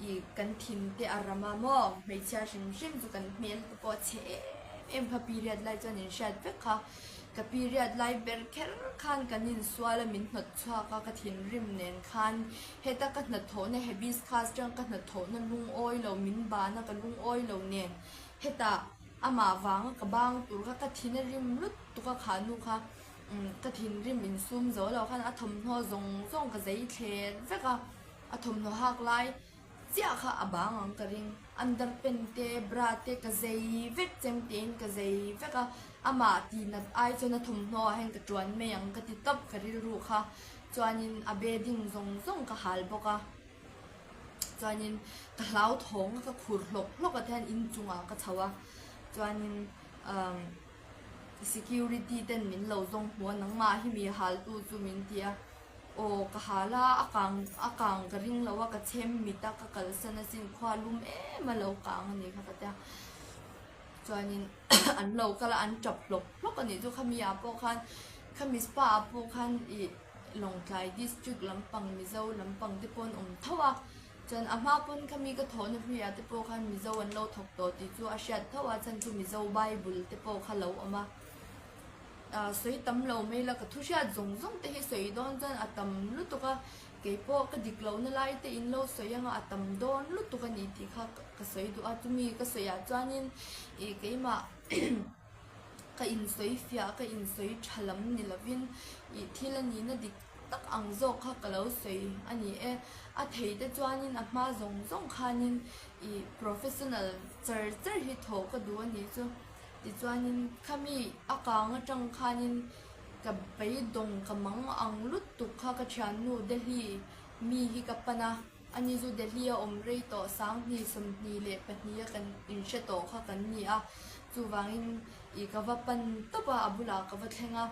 ih kan thin te a ram a maw, hmeichhia hrim hrim chu kan hmel te pawh a chhe em em kha period lai chuan in hriat vek kha. Ka period lai ber kher khan kan insual a min hnawt chhuak a, ka thinrim nen khan heta ka hnathawhna hibiscus tang ka hnathawhna lungawi lo min ban a ka lungawi lo nen hetah amah vanga ka bang tur kha ka thin a rim lutuk a kha nu kha ka thinrim insum zo lo khan a thawmhnaw zawng zawng ka zei thler vek a, a thawmhnaw hak lai chiah kha a bang ang ka ring. Underpant te bra te ka zei vek chem tiin ka zei vek a, amah tih nat ai chuan a thawmhnaw ah hian ka tuan mai ang ka ti tawp ka rilru kha chuanin a bedding zawng zawng ka hal bawk a chuanin ka hlauthawng a ka khur hlawk hlawk a te hian inchungah ka chho a chuanin umm security ten min lo zawng hmu a nangmah hi mi hal tu chu min ti a. Aw ka hal a, a kang a kang ka ring lo a, ka chhem mit a, ka kalsan asin khua lum em a lo kang a nih kha ka tia. Chuanin an lo kal a, an tap hlawk hlawk a nih chu khami ah pawh khan khami spa ah pawh khan ih Lawngtlai district lampang Mizo lampang te pawh an awm tho a. Chuan a hma pawn khami ka thawhna hlui ah te pawh khan Mizo an lo thawk tawh tih chu a hriat tho a, chhan chu Mizo Bible te pawh kha lo awm a. Sawi tam lo mai la, ka thu hriat zawng zawng te hi sawi dawn chuan a tam lutuk a, keipawh ka dik lohna lai te in lo sawi anga a tam dawn lutuk a ni tih kha ka sawi duh a, chumi ka sawi ah chuanin ih keimah ka insawi fiah ka insawi tha lam ni lovin ih thil a nihna dik tak ang zawk kha ka lo sawi a ni e, a thei te chuanin a hma zawng zawng khanin ih professional char char hi thawh ka duh a nih chu. Tichuanin khami a kang atang khanin ka beidawng ka mang ang lutuk kha ka thiannu Delhi mi hi ka pan a, ani chu Delhi a awm rei tawh 20 22 a kan inhre tawh kha kan ni a, chuvangin ih ka va pan tawp a, a bulah ka va thleng a,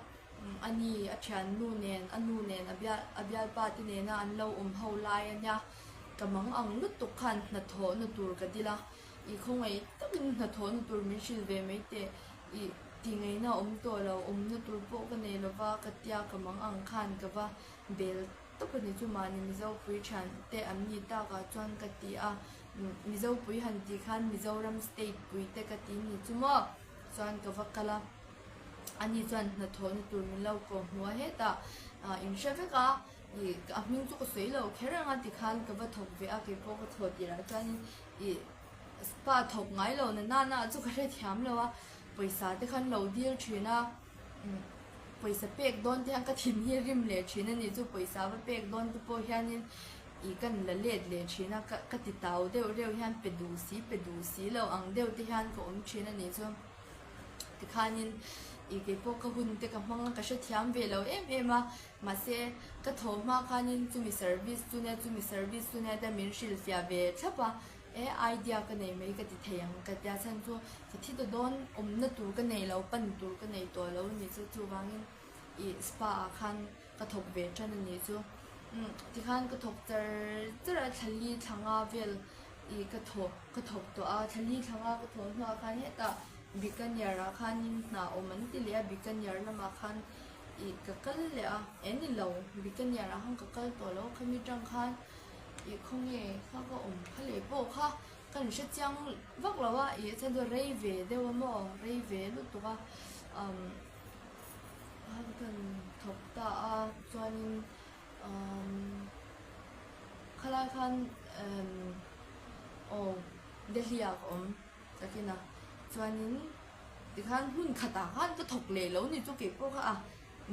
ani a thiannu nen a nu nen a bial a bialpa te nena an lo awm ho lai a nia, ka mang ang lutuk khan hnathawhna tur ka dil a. I khawngaih takin hnathawhna tur min hrilh ve mai teh. I ti ngaihna awm tawh lo, awmna tur pawh ka nei lova ka tia ka mang ang khan ka va bel tawp a ni chu mahni Mizopui thian te an ni takah chuan ka ti a, Mizopui han tih khan Mizoram state pui te ka ti ni chu maw chuan ka va kal a, ani chuan hnathawhna tur min lo kawh hmu a hetah in hre vek a, i a hming chu ka sawi lo kher ang a tikhan ka va thawk ve a keipawh ka thawh tirah chuanin Ih spa thawk ngai lo na nana chu ka hrethiam lo a, pawisa te khan lo dil thin a, pawisa pek dawn te hian ka thin hi rim leh thin a nih chu, pawisa va pek dawn te pawh hianin ih kan la let leh thin a, ka ka ti tau deuh reuh hian pe duh si pe duh si lo ang deuh te hian ka awm thin a nih chu. Tikhanin ih keipawh ka hun te ka hmang a, ka hrethiam ve lo em em a, Mahse, ka thaw hma khanin chumi service chu nia, chumi service chu nia tia min hrilhfiah ve thlap a, e idea ka nei mai ka ti thei ang ka tia chhan chu ka thi ta dawn awmna tur ka nei lo, pan tur ka nei tawh lo a nih chu, chuvangin ih spa ah khan ka thawk ve tan a nih chu. Umm tikhan ka thawk char char a, thla li thla nga vel ih ka thawk ka thawk tawh a, thla li thla nga ka thawh hnuah khan hetah Bikaner ah khanin hna awm an ti leh a, Bikaner lamah khan Ih ka kal leh a, e ni lo, Bikaner ah khan ka kal tawh lo, khami tang khan ih khawnge kha ka awm kha leh pawh kha ka in hre chiang vak lo a, ih chuan chu rei ve deuh a maw, rei ve lutuk a, umm khan ka thawk ta a, chuanin umm khalai khan umm aw Delhi ah ka awm takin a, chuanin. Tikhan hmun khatah khan ka thawk leh lo ni chu kei pawh kha a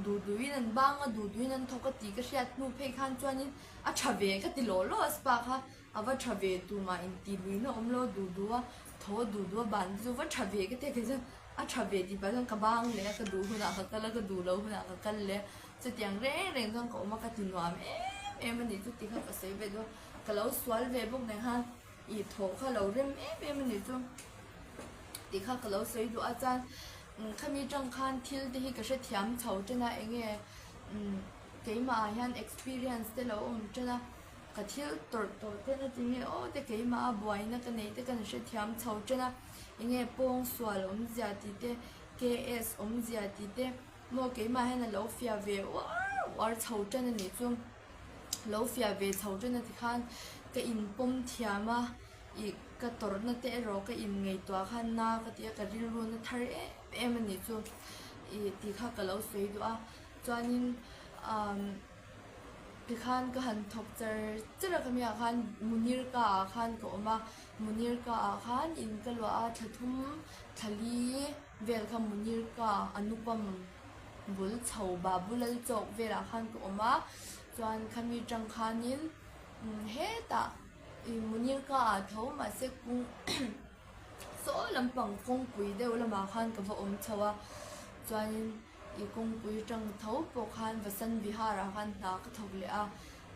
duh duhin an bang a, duh duhin an thawk a tih ka hriat hnu phei khan chuanin a tha ve ka ti lawh lawh a spa kha a va tha ve tumah intih luihna awm lo duh duh a, thaw duh duh a ban te chu va tha ve ka ti a kei chuan a tha ve tih pah chuan ka bang leh a ka duh hunah ka kal a ka duh loh hunah ka kal leh a chutiang reng reng chuan ka awm a ka ti nuam em em a nih chu tih kha ka sawi ve duh a ka lo sual ve bawk nen khan. I thaw kha lo rem em em a nih chu tih kha ka lo sawi duh a chuan khami tang khan thil te hi ka hrethiam chho tan a enge keimah ah hian experience te lo awm tan a ka thil tawrh tawh te na tinge aw te keimah a buaina ka neih te kan hrethiam chho tan a enge pawngsual awmzia tih te KS awmzia tih te maw keimah hian a lo fiah ve uar uar chho tan a nih chu. lo fiah ve chho ṭan a tikhan ka inpawm thiam a, ih ka tawrhna te erawh ka inngaihtuah khan na ka ti a, ka rilru na thar em em a nih chu. Ih tih kha ka lo sawi duh a, chuanin umm tikhan ka han thawk char char a khami ah khan Munirka ah khan ka awm a, Munirka ah khan in ka luah a thla thum thla li vel kha Munirka Anupam bul chho Babulal chawk velah khan ka awm a, chuan khami tang khanin hetah ih Munirka ah tho mahse kung Saw lampang kawngpui deuh lamah khan ka va awm chho a, chuanin ih kawngpui tang tho pawh khan Vasant Vihar ah khan hna ka thawk leh a,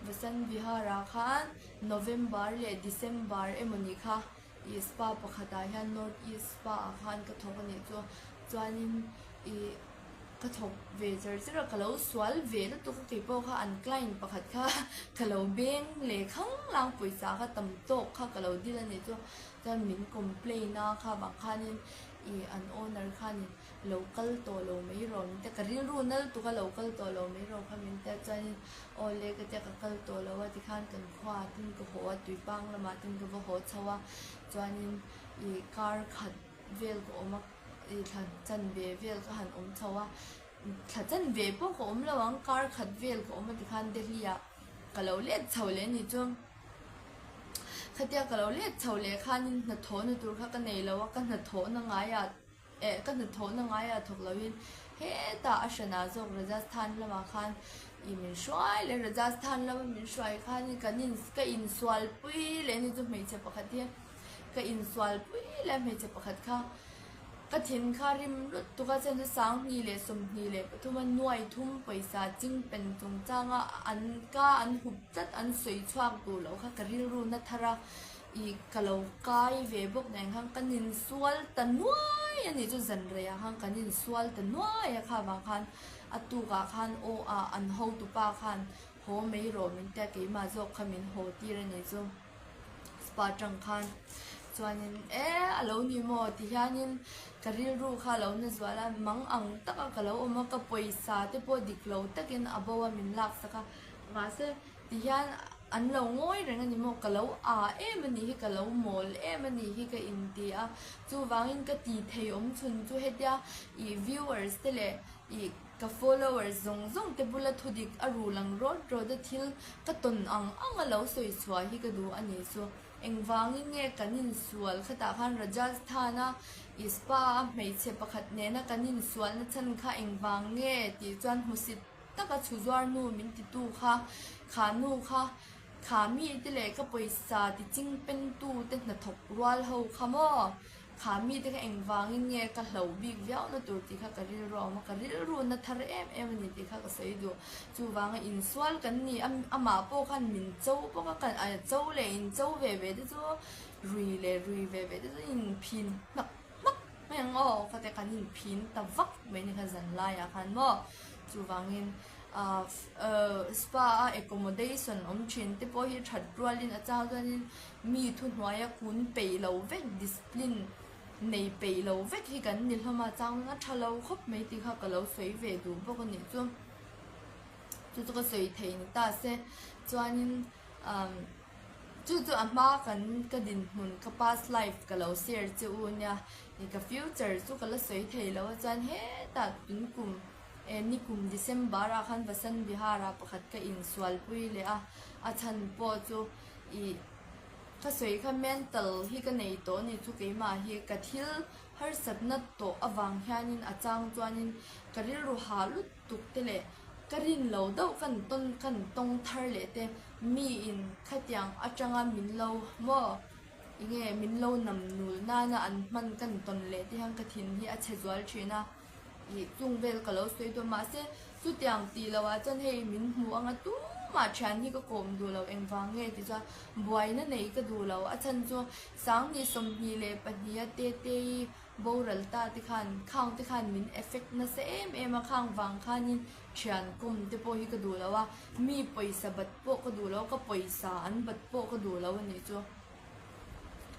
Vasant Vihar ah khan November leh December emawni kha ih spa pakhat ah hian North East spa ah khan ka thawk a nih chu, chuanin ih. Ka thawk ve char char a, ka lo sual ve lutuk a, keipawh kha an client pakhat kha ka lo beng leh khang lang pawisa kha tam tawk kha ka lo dil a nih chu chuan min complain a kha vang khanin ih an owner khanin lo kal tawh lo mai rawh min tia ka rilru na lutuk a lo kal tawh lo mai rawh kha min tia chuanin aw le ka tia ka kal tawh lo a tikhan kan khuaah tin ka haw a tuipang lamah tin ka va haw chho a chuanin ih kar khat vel ka awm a. I thla chanve vel ka han awm chho a, thla chanve pawh ka awm lo ang, kar khat vel ka awm a tikhan Delhi ah ka lo let chho leh a ni chu. Khatia ka lo let chho leh khanin hnathawhna tur kha ka nei lo a, ka hnathawhna ngaiah eh ka hnathawhna ngaiah thawk loin hetah a hranah zawk Rajasthan lamah khan i min hruai leh Rajasthan lama min hruai khanin kan in ka insualpui leh a ni chu hmeichhe pakhat hi. Ka insual pui leh hmeichhe pakhat kha ka thin kha rim lutuk a chuan chu 2023 a nuai thum pawisa ching pen chungchanga an ka an hup tlat an sawi chhuak duh loh kha ka rilru na thar a ih ka lo kai ve bawk nen khan kan insual ta nuai a nih chu zan reiah khan kan insual ta nuai a kha vang khan a tukah khan aw ah an hotupa khan haw mai rawh min tia keimah zawk kha min haw tir a nih chu. Spa tang khan chuanin e a lo ni maw ti hianin ka rilru kha a lo na zual a mang ang taka ka lo awm a ka pawisa te pawh dik lo takin a bo a min lak sak a mahse ti hian an lo ngawi reng a ni maw ka lo a em a nih hi ka lo mawl em a nih hi ka inti a chuvangin ka ti thei awm chhun chu hetia ih viewers te leh ih Ka followers zawng zawng te bula thudik a ru lang rawt rawt a thil ka tawn ang ang a lo sawi chhuah hi ka duh a nih chu. Engvangin nge kan insual khatah khan Rajasthan a i spa a hmeichhe pakhat nena kan insualna chhan kha engvang nge tih chuan hmusit taka chhu zuar nu min titu kha kha nu kha kha mi te leh ka pawisa ti ching pen tu te hnathawk rual ho kha maw? Kha mite kha engvangin nge ka hlo bik viau na tur tih kha ka rilru a awm a, ka rilru na thar em em a ni tih kha ka sawi duh. Chuvanga insual kan ni a, amah pawh khan min cho bawk a, kan cho leh in cho ve ve te chu rui leh rui ve ve te chu inphin hnak hnak mai ang aw, khatia kan inphin ta vak mai ni kha zan laiah khan maw. Chuvangin spa a accommodation awm thin te pawh hi that rualin a chang chuanin Mi thuhnuaia kun peih lo vek, discipline nei peih lo vek hi kan ni hlawm a, chang a tha lo khawp mai tih kha ka lo sawi ve duh bawk a nih chu. Chu chu ka sawi thei ni ta se, chuanin umm chu chu a hma kan ka dinhmun ka past life ka lo share che u nia, ih ka future chu ka la sawi thei lo a, chuan hetah tunkum eh nikum December ah khan Vasant Vihar ah pakhat ka insualpui leh a, a chhan pawh chu. Ih, ka sawi kha mental hi ka nei tawh a ni chu keimah hi ka thil harsatna tawh avang hianin a chang chuanin ka rilru hah lutuk te leh ka rin lo deuh kan tawn kan tawng thar leh te miin khatiang atanga min lo maw enge min lo nam nul nana an hman kan tawn leh te hian ka thin hi a chhe zual thin a. Ih chung vel ka lo sawi dawn mahse chutiang tih loh ah chuan hei min hmu anga tumah thian hi ka kawm duh lo engvang nge tih chuan buaina nei ka duh lo a chhan chu 2022 a Tetei boral ta te khan khang te khan min effect nasa em em a khang vang khanin thian kawm te pawh hi ka duh lo a mi pawisa bat pawh ka duh lo ka pawisa an bat pawh ka duh lo a nih chu.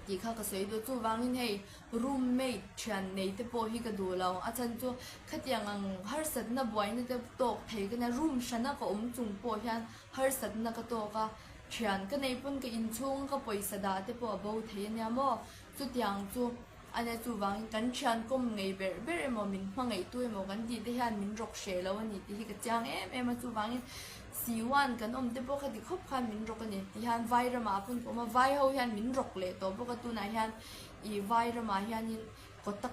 Tih kha ka sawi duh. Chuvangin hei roommate thian nei te pawh hi ka duh lo. A chhan chu khatiang ang harsatna buaina te tawk thei ka nia. Room hrana ka awm chung pawh hian harsatna ka tawk a, thian ka nei pawn ka inchhunga ka pawisa dah te pawh a bo thei a nia maw. Chutiang chu. A nia chuvangin kan thian kawm ngei ber ber emaw min hmangaihtu emaw kan tih te hian min rawk hreh lo a ni tih hi ka chiang em em a, chuvangin Siwan kan awm te pawh kha ti khawp khan min rawk a ni ti hian vai ramah pawn ka awm a, vai ho hian min rawk leh tawh bawk a tunah hian ih vai ramah hianin Kotak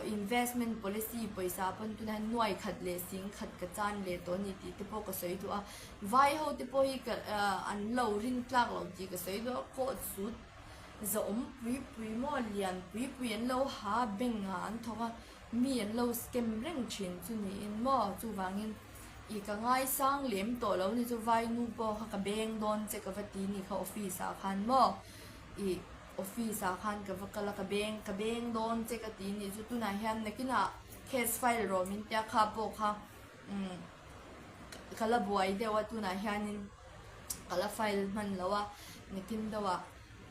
investment policy pawisa pawn tunah hian nuai khat leh sing khat ka chan leh tawh a ni tih te pawh ka sawi duh a, vai ho te pawh hi ka an lo rin tlak lo tih ka sawi duh a, coat suit Zahawm pui pui maw lian pui pui an lo ha bank ah an thawk a, mi an lo scam reng thin chu niin maw chuvangin i ka ngaisang lem tawh lo ni chu vainu pawh kha ka beng dawn che ka va ti ni kha office ah khan maw i office ah khan ka va kal a ka beng ka beng dawn che ka ti ni chu tunah hian nakinah case file rawh min tia kha pawh kha umm ka la buai deuh a tunah hianin ka la file hman lo a nakin deuhah.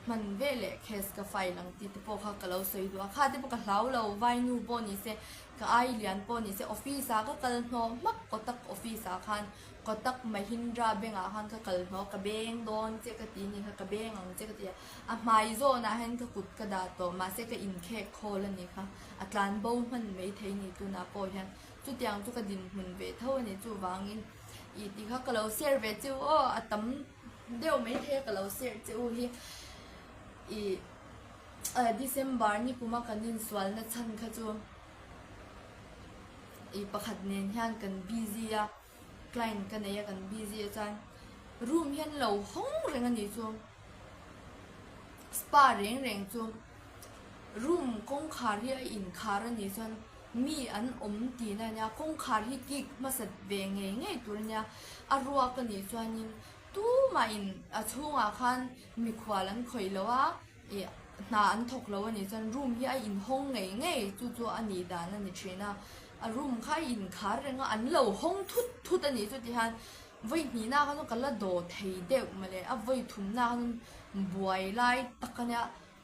Hman ve leh case ka file ang tih te pawh kha ka lo sawi duh a, kha te pawh ka hlau lo, vainu pawh ni se, ka ai lian pawh ni se, office ah ka kal hnawh hmak Kotak office ah khan, Kotak Mahindra bank ah khan ka kal hnawh, ka beng dawn che ka ti ni kha, ka beng ang che ka ti a, a hmai zawn ah hian ka kut ka dah tawh, mahse ka inkhek khawl a ni kha, a tlan bo hman mai thei ni tunah pawh hian, chutiang chu ka dinhmun ve tho a ni, chuvangin ih tih kha ka lo share ve chiu aw, a tam. Deuh mai thei a ka lo serh che u hi ih December ni kuma kan insualna chhan kha chu ih pakhat nen hian kan busy a client ka nei a kan busy a chuan room hian lo hawng reng a nih chu spa reng reng chu room kawngkhar hi a inkhar a nih chuan mi an awm tihna a nia kawngkhar hi kik hmasa ve ngei ngei tur a nia a ruak a nih chuanin Tumahin a chhungah khan mikhual an khawih lo a, ih hna an thawk lo a nih chuan room hi a inhawng ngei ngei chu chu a nih dan a ni thin a, a room kha a inkhar reng a, an lo hawng thut thut a nih chu tihian vawi hnihna kha chu ka la daw thei deuh mawle, a vawi thumna kha chuan buai lai tak a nia.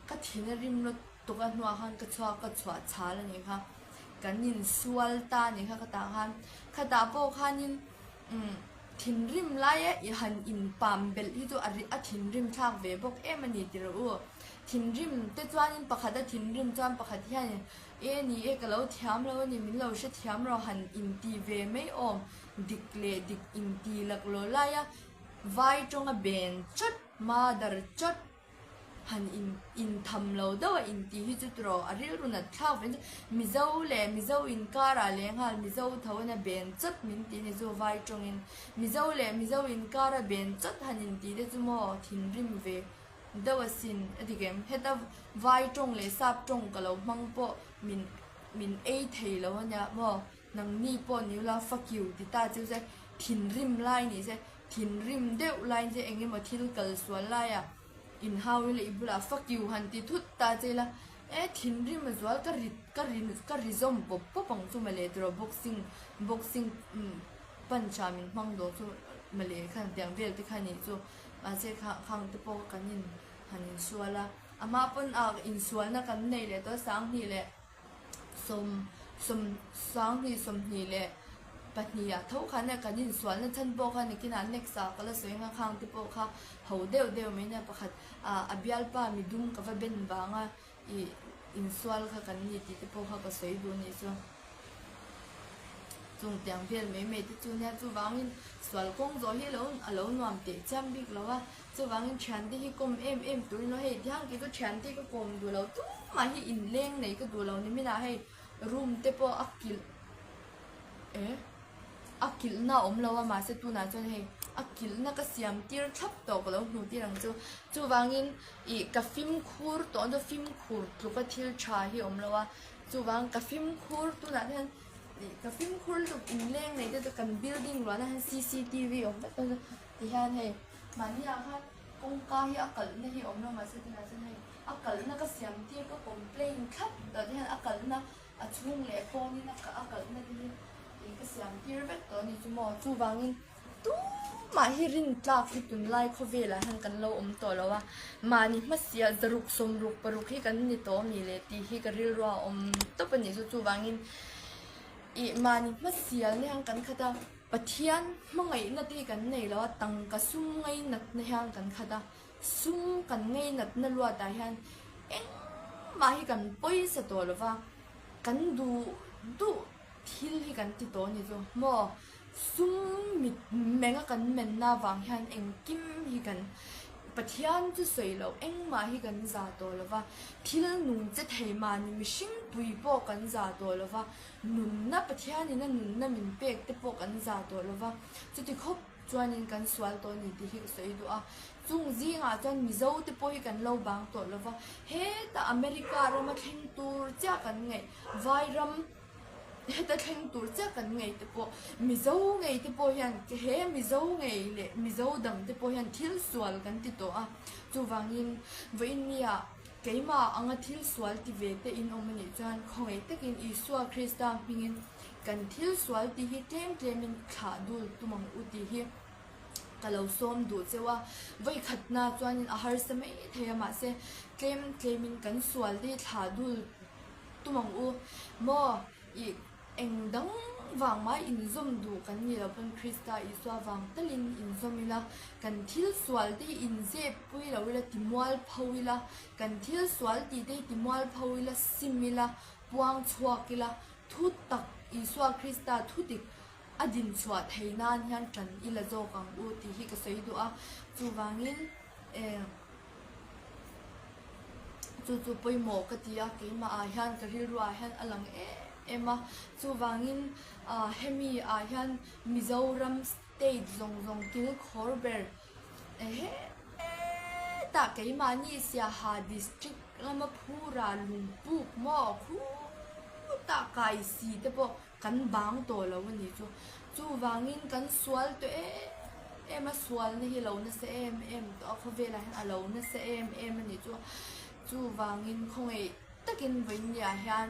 Ka thin a rim lutuk a hnuah khan ka chhuak ka chhuah chhal a nih kha, kan insual ta a nih kha ka tah khan, khatah pawh khanin umm thinrim laia i han inpam belh hi chu a a thinrim thlak ve bawk em a ni ti rawh u, thinrim te chuanin pakhat a thinrim chuan pakhat hianin e ni e ka lo thiam lo a ni min lo hrethiam rawh han inti ve mai awm dik leh dik inti laklawh laia vai tawnga ben chawt mother chawt. Han in intham lo deuh a intih hi chu tiraw a rilru nat thlak ve chu Mizo leh Mizo inkarah leh nghal Mizo tho ina ben chawt min tih ni chu vai tawngin Mizo leh Mizo inkara ben chawt han intih te chu maw thinrim ve deuh asin a ti kem heta vai tawng leh sap tawng ka lo hmang pawh min min ei thei lo ania maw nangni pawh ni ula fuck you ti ta chu se thinrim lai ni se Thinrim deuh laiin che eng emaw thil kal sual laiah inhau ila i bulah fuck you han ti thut ta che ila e thinrim a zual ka ri ka ri ka ri zawm pawp pawp ang chu mawle tiraw boxing boxing punch ah min hmang dawn chu mawle khan tiang vel te kha nih chu mahse kha khang te pawh kan in han insual a a hma pawn ah insualna kan nei leh tawh sanghnih leh sawm sawm sanghnih 20 leh pahnihah tho khan e kan insualna chhan pawh kha nikinah next ah ka la sawi ang a khang te pawh kha ho deuh deuh mai nia pakhat ah a bialpa midum ka va ben vanga ih insual kha kan ni tih te pawh kha ka sawi duh anih chu chung tiang vel mai mai te chu nia chuvangin sual kawng zawh hi alo alo nuam teh chiam bik lo a. Chuvangin thiante hi kawm em em turin aw hei tiang kei chu thiante ka kawm duh lo tumah hi inleng nei ka duh lo ni minah hei room te pawh a kilh eh a kilhna a awm lo a mahse tunah chuan hei a kilhna ka siam tir thlap tawh ka lo hmu tir ang chu chuvangin ih ka fimkhur tawh ang chu fimkhur tluka thil tha hi a awm lo a chuvang ka fimkhur tunah te hian ih ka fimkhur lutuk inleng nei te chu kan building ruahna hian cctv a awm vek a. Tihian hei mahniah khan kawngka hi a kalhna hi a awm lo mahse tunah chuan hei a kalhna ka siam tir ka complain thlap tawh te hian a kalhna a chhung leh pawnin a a kalhna te hi ih ka siam tir vek tawh a ni chu maw chuvangin tumah hi rin tlak hi tunlai khawvelah hian kan lo awm tawh lo a mahni hmasiah zaruk sawmruk paruk hi kan ni tawh ami le tih hi ka rilru a awm tawp a ni chu chuvangin ih mahni hmasial ni hian kan khat a. Pathian hmangaihna te hi kan nei lo a, tangka sum ngainatna hian kan khat a, sum kan ngainatna luatah hian engmah. Engmah hi kan pawisa tawh lo va, kan duh duh thil hi kan ti tawh a ni chu maw? Sum mit menga kan menna vang hian engkim hi kan Pathian chu sawi loh engmah hi kan za tawh lo va, thil nung che thei mahni mihring pui pawh kan za tawh lo va, nunna Pathianin a nunna min pek te pawh kan za tawh lo va, chuti khawp chuanin kan sual tawh a ni tih hi ka sawi duh a. Chung zingah chuan Mizo te pawh hi kan lo bang tawh lo va, heta America rama thleng tur chiah kan ngaih, vai ram heta thleng tur chiah kan ngei te pawh Mizo ngei te pawh hian he Mizo ngei leh Mizo dang te pawh hian thil sual kan ti tawh a, chuvangin vawiin nia keimah anga thil sual ti ve te in awm anih chuan khawngaih takin Isua Krista hmingin kan thil sual tih hi tlem tlemin thlah dul tum ang u tih hi ka lo sawm duh cheu a, vawikhatna chuanin a harsa mai thei a mahse tlem tlemin kan sual te hi thlah dul tum ang u maw ih eng dang vang mai inzawm duh kan ni lo pawn Krista Isua vang talin inzawm ila kan thil sual te hi inzep pui lo ila ti mual pho ila kan thil sual tih te hi ti mual pho ila sim ila puang chhuak ila thu tak Isua Krista thu dik a din chhuah thei nan hian tan ila zawk ang u tih hi ka sawi duh a chuvangin eh. Chu chu pawimawh ka ti a, keimah ah hian ka rilru ah hian a lang em em a, chuvangin ah hemi ah hian Mizoram state zawng zawng kil khawr ber hetah keimahni Siaha district lama Phura lungpuk maw khutah kai si te pawh Kan bang tawh lo a nih chu. Chuvangin kan sual tawh em em a, sualna hi a lo nasa em em tawh a, khawvelah hian a lo nasa em em a nih chu. Chuvangin khawngaih takin vawinia hian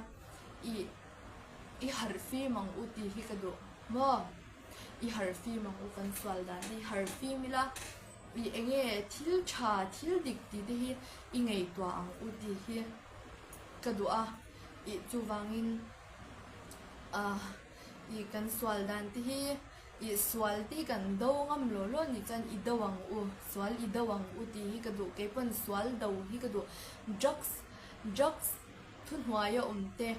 ih i harh fim ang u tih hi ka duh maw? I harh fim ang u kan sual dan hi harh fim ila ih eng nge thil tha thil dik tih te hi i ngaihtuah ang u tih hi ka duh a, ih chuvangin. Ah ih kan sual dan te hi ih sual te hi kan do ngam lo lo anih chuan i do ang u sual i do ang u tih hi ka duh keipawn sual do hi ka duh drugs drugs thuhnuaia awm te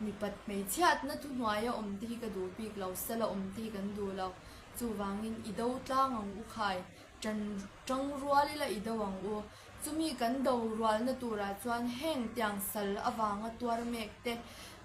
mipat hmeichhiatna thuhnuaia awm te hi ka duh bik lo sala awm te hi kan duh lo chuvangin i do tlang ang u khai tan tang rual ila i do ang u. Chumi kan do rualna turah chuan heng tiang sal avanga tuar mek te,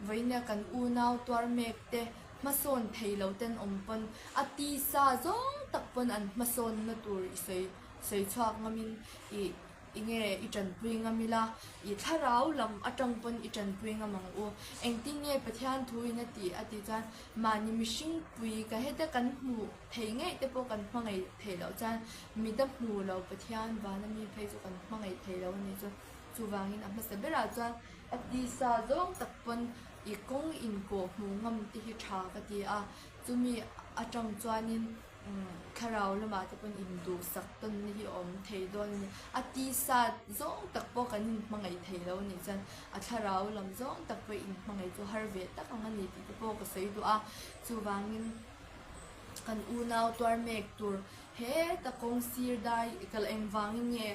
vawiina kan unau tuar mek te, hmasawn thei lo ten awm pawn a tisa zawng tak pawn an hmasawnna tur i sawi sawi chhuak ngamin i i nge i tanpui ngam ila, i thlarau lam atang pawn i tanpui ngam ang u. Engtin nge Pathian thu in a tih a tih chuan mahni mihring pui ka heta kan hmuh Thei ngeih te pawh kan hmangaih theih loh chuan mit a hmu lo Pathian vana mi phei chu kan hmangaih thei lo a ni chu. Chuvangin a hmasa berah chuan a tisa zawng tak pawn i kawng inkawh hmuh ngam te hi tha ka ti a, chumi atang chuanin thlarau lamah te pawn induhsak tawnna hi a awm thei dawn a ni. A tisa zawng tak pawh kan inhmangaih thei lo a nih chuan a thlarau lam zawng tak pawh inhmangaih chu har ve tak ang a ni tih te pawh ka sawi duh a, chuvangin. Kan unau tuar mek tur heta kawng sir dai kal engvangin nge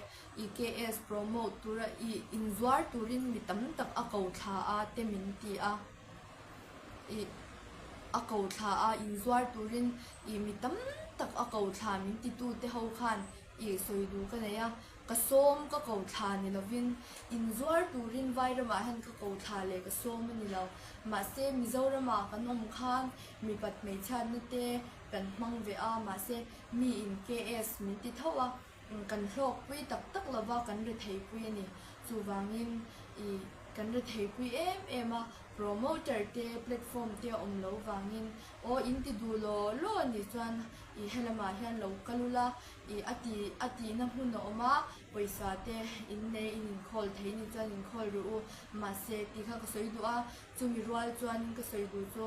i KS promote tura i inzuar turin mi tam tak a ko thla a te min ti a, i a ko thla a inzuar turin i mi tam tak a ko thla min ti tu te ho khan i sawi duh ka nei a, ka sawm ka ko thla ni lovin inzuar turin Vairamah hian ka ko thla leh ka sawm a ni lo, mahse Mizoramah kan awm khan Mipat hmeichhiatna te kan hmang ve a, mahse mi in KS min ti tho a, kan hlawkpui tak tak lova kan retheipui a ni. Chuvangin i kan retheipui em em a, promoter te platform te a awm lo vangin aw in ti duh law law a nih chuan i helamah hian lo kal ula, i a ti a tihna hmun a awm a, pawisa te in nei in inkhawl thei nih chuan inkhawl rih u, mahse tih kha ka sawi duh a, chumi rual chuan ka sawi duh chu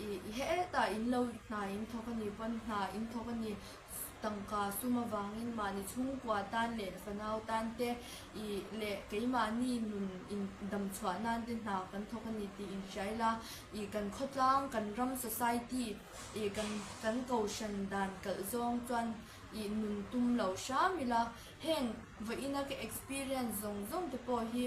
I hetah in lo hna in thawk a ni pawn hna in thawk a ni. Tangka sum avangin mahni chhungkua tan leh fanau tan te i leh keimahni nun in damchhuah nan te hna kan thawk a ni tih in hria ila i kan khawtlang kan ram society i kan kan kohhran dan kalh zawng chuan i nun tum lo hram ila heng vawiina ka experience zawng zawng te pawh hi.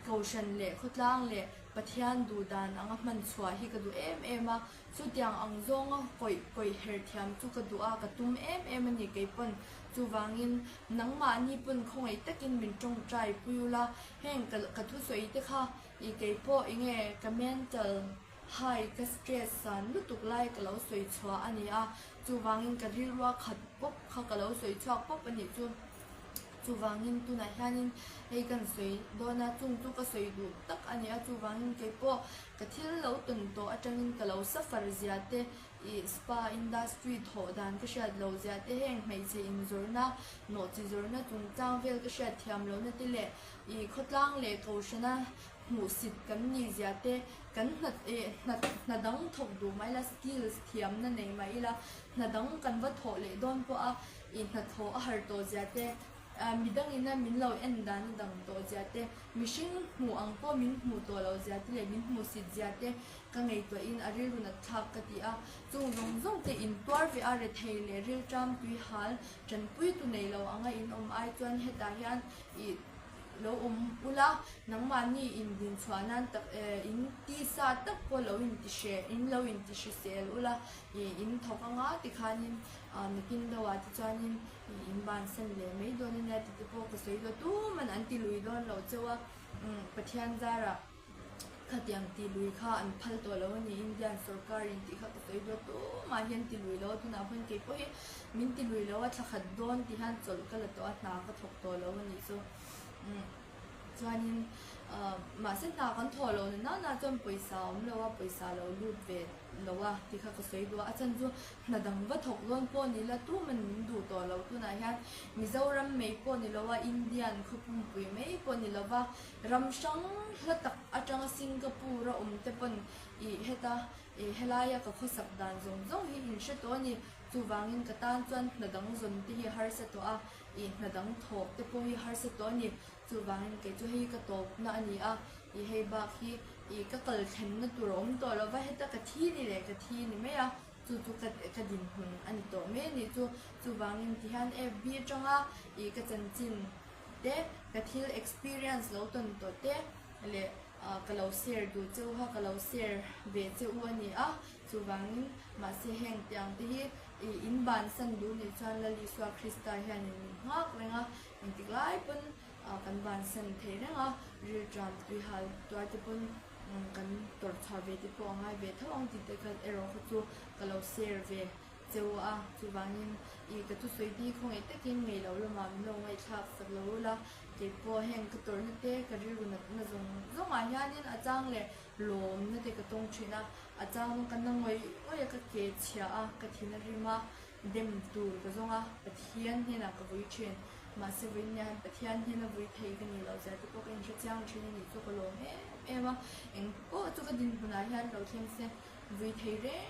Kohhran leh khawtlang leh Pathian duh dan anga hman chhuah hi ka duh em em a, chutiang ang zawnga kawih kawih her thiam chu ka duh a, ka tum em em a ni kei pawn. Chuvangin nangmahni pawn khawngaih takin min tawngtai pui ula, heng ka ka thusawi te kha i kei pawh enge ka mental high ka stress san lutuk lai ka lo sawi chhuah a ni a, chuvangin ka rilrua khat pawp kha ka lo sawi chhuak pawp a nih chu. Chuvangin tunah hianin hei kan sawi dawn a, chung chu ka sawi duh tak a ni a, chuvangin kei pawh ka thil lo tawn tawh atangin ka lo suffer zia te, ih spa industry thawh dan ka hriat loh zia te, heng hmeichhe inzawrhna, nawhchi zawrhna chungchang vel ka hriat thiam lohna te leh ih khawtlang leh kohhrana hmuhsit kan nih zia te, kan hna ih hna hna dang thawk duh mai ila, skills thiamna nei mai ila, hna dang kan va thawh leh dawn pawh a. I hnathawh a har tawh zia te, midangin a min lo en dan a dang tawh zia te, mihring hmuh ang pawh min hmuh tawh loh zia te leh min hmuhsit zia te ka ngaihtuahin a rilru nat thlak ka ti a. Chung zawng zawng te intuar ve a rethei leh rilṭam tui hal ṭanpui tu nei lo anga in awm ai chuan hetah hian i lo awm ula, nangmahni in dinchhuah nan tak in tisa tak pawh lo intihreh in lo intihrisel ula i in thawk anga tikhanin Nakin deuhah te chuanin in bansan leh mai dawn a nia tih te pawh ka sawi lo tuman an ti lui dawn loh cheu a, Pathian zarah khatiang ti lui kha an phal tawh lo a ni Indian sorkar in tih kha ka sawi dawn tumah hian ti lui lo a tunah khawn kei pawh hi min ti lui lo a thla khat dawn ti hian chawlh ka la tawh a hna ka thawk tawh lo a nih chu chuanin mahse hna kan thawh loh na nana chuan pawisa a awm lo a pawisa lo lut ve lo a tih kha ka sawi duh a, a chhan chu hna dang va thawk dawn pawh ni la tuman min duh tawh lo tunah hian Mizoram mai pawh ni lo a Indian khaw pumpui mai pawh ni lo va ram hrang hla tak atanga Singapore a awm te pawn ih heta ih helaia ka khawsak dan zawng zawng hi in hre tawh a ni chuvangin ka tan chuan hna dang zawn te hi harsa tawh a ih hna dang thawh te pawh hi harsa tawh a ni. Chuvangin kei chu hei ka tawpna a ni a, ih hei bak hi ih ka kal thlenna tur a awm tawh lo va, heta ka thi ni leh ka thi ni mai a, chu chu ka ka dinhmun a ni tawh mai a nih chu. Chuvangin tihian FB atanga ih ka chanchin te, ka thil experience lo tawn tawh te leh ka lo share duh che u kha ka lo share ve che u a ni a, chuvangin mahse heng tiang te hi ih in bansan duh nih chuan Lal Isua Krista hianin min nghak reng a, Engtik lai pawn kan bansan thei reng a, rilṭam tui hal tuar te pawn kan tawrh chhuah ve te pawh a ngai ve tho ang tih te kha erawh kha chu ka lo share ve cheu a, chuvangin ih ka thusawi te hi khawngaih takin ngei lo lamah min lo ngaihthlak sak lo ula, keipawh heng ka tawrhna te ka rilru natna zawng zawngah hianin a chang leh lawmna te ka tawng thin a, a chang ka na ngawih ngawih a ka ke chhia a, ka thin a rim a. Dem tur ka zawng a, Pathian hnenah ka vui thin. Mahse vawiin hian Pathian hnena vui thei ka nih loh zia te pawh ka inhre chiang thin a nih chu ka lawm em em a. Eng pawh chu ka dinhmunah hian lo thleng se vui thei reng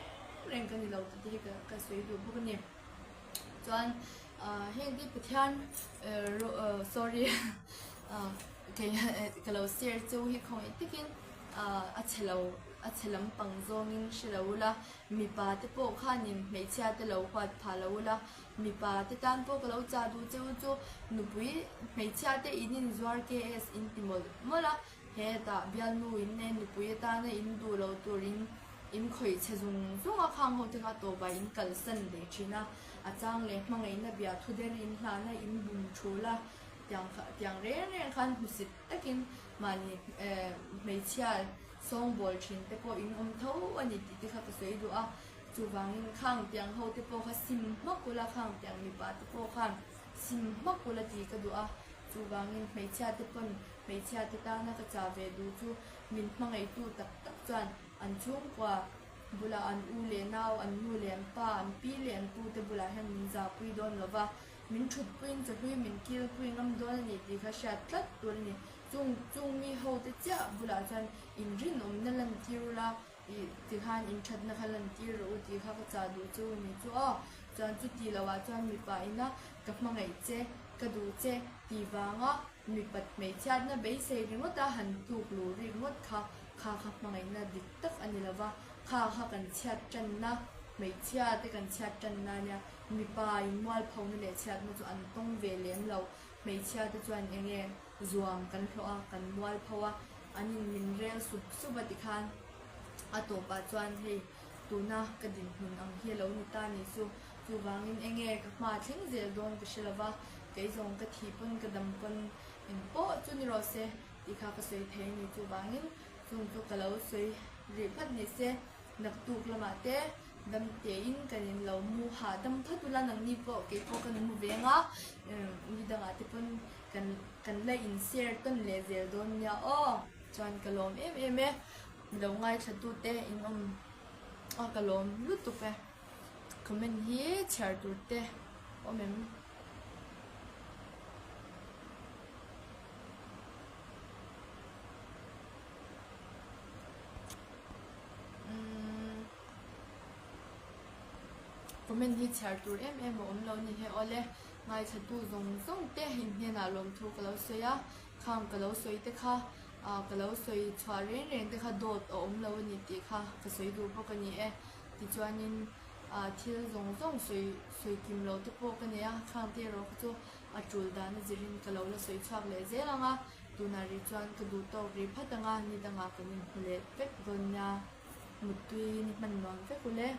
reng ka ni lo tih te hi ka sawi duh bawk a ni. Chuan heng te Pathian sorry kei ka lo share chu hi khawngaih takin a chhe lo a chhe lampang zawngin hre lo ula. Mipa te pawh khanin hmeichhia te lo huat phah lo ula, mipa te tan pawh ka lo chah duh che u chu nupui hmeichhia te in inzuar KS in ti mawlh mawlh a, hetah bialnu in nei nupui atana in duh lo tur in in khawih chhe zung zung a, khang ho te kha tawpah in kalsan leh thin a, a chang leh hmangaihna bia thu der in hlahna in bum thul a, tiang kha tiang reng reng khan hmusit takin mahni hmeichhia Sawngbawl thin te pawh in awm tho a ni tih te kha ka sawi duh a, chuvangin khang tiang ho te pawh kha sim hmak ula, khang tiang mipa te pawh khan sim hmak ula tih ka duh a, chuvangin hmeichhia te pawn hmeichhia te tana ka chah ve duh chu min hmangaihtu tak tak chuan an chhungkua bulah an u leh nau, an nu leh an pa, an pi leh an pu te bulah hian min zahpui dawn lo va, min thutpuiin chawhlui min kilpui ngam dawn a ni tih kha hriat tlat tur a ni. Chung chung mi ho te chiah bulah chuan in rinawmna lan tir ula, ih tikhan in thatna kha lan tir rawh u tih kha ka chah duh chu ni chu aw. Chuan chuti lo ah chuan mipa ina ka hmangaih che, ka duh che tih vanga mipat hmeichhiatna beisei ringawt a han tluk luh rik ngawt kha kha kha hmangaihna dik tak a ni lova, kha kha kan chhiat tanna, hmeichhia te kan chhiat tanna ania, mipa in mualphona leh chhiatna chu an tawng ve lem lo, hmeichhia te chuan eng nge? Zuam kan hlawh a, kan mual pho a, an in min rel sup sup a tikhan a tawpah chuan hei tuna ka dinhmun ang hi a lo ni ta ni chu. Chuvangin enge ka hma thleng zel dawn ka hre lova, kei zawng ka thih pawn ka dam pawn eng pawh chu ni rawh se tih kha ka sawi thei a ni. Chuvangin chung chu ka lo sawi rih phat ni se, naktuk lamah te dam tein kan in lo mu hahdam phat ula nangni pawh kei pawh ka mu veng a, ni dangah te pawn kan kan la in share tawn leh zel dawn nia aw. Chuan ka lawm em em e, lo ngaithla tute in awm a ka lawm lutuk e. Comment hi chhiar tur te awm em? Comment hi chhiar tur em em a awm lo ni he awle ngaithla tu zawng zawng te in hnenah lawmthu ka lo sawi a khang ka lo sawi te kha ah ka lo sawi chhuah reng reng te kha dawt a awm lo a ni tih kha ka sawi duh bawk a ni e. Tichuanin ah thil zawng zawng sawi sawi kim loh te pawh ka nei a, khang te erawh kha chu a tul dan a zirin ka lo la sawi chhuak leh zel ang a, tunah rih chuan ka duh tawk rih phat ang a, ni dangah kan inhmu leh vek dawn nia, muttui ni hman nuam vek ule.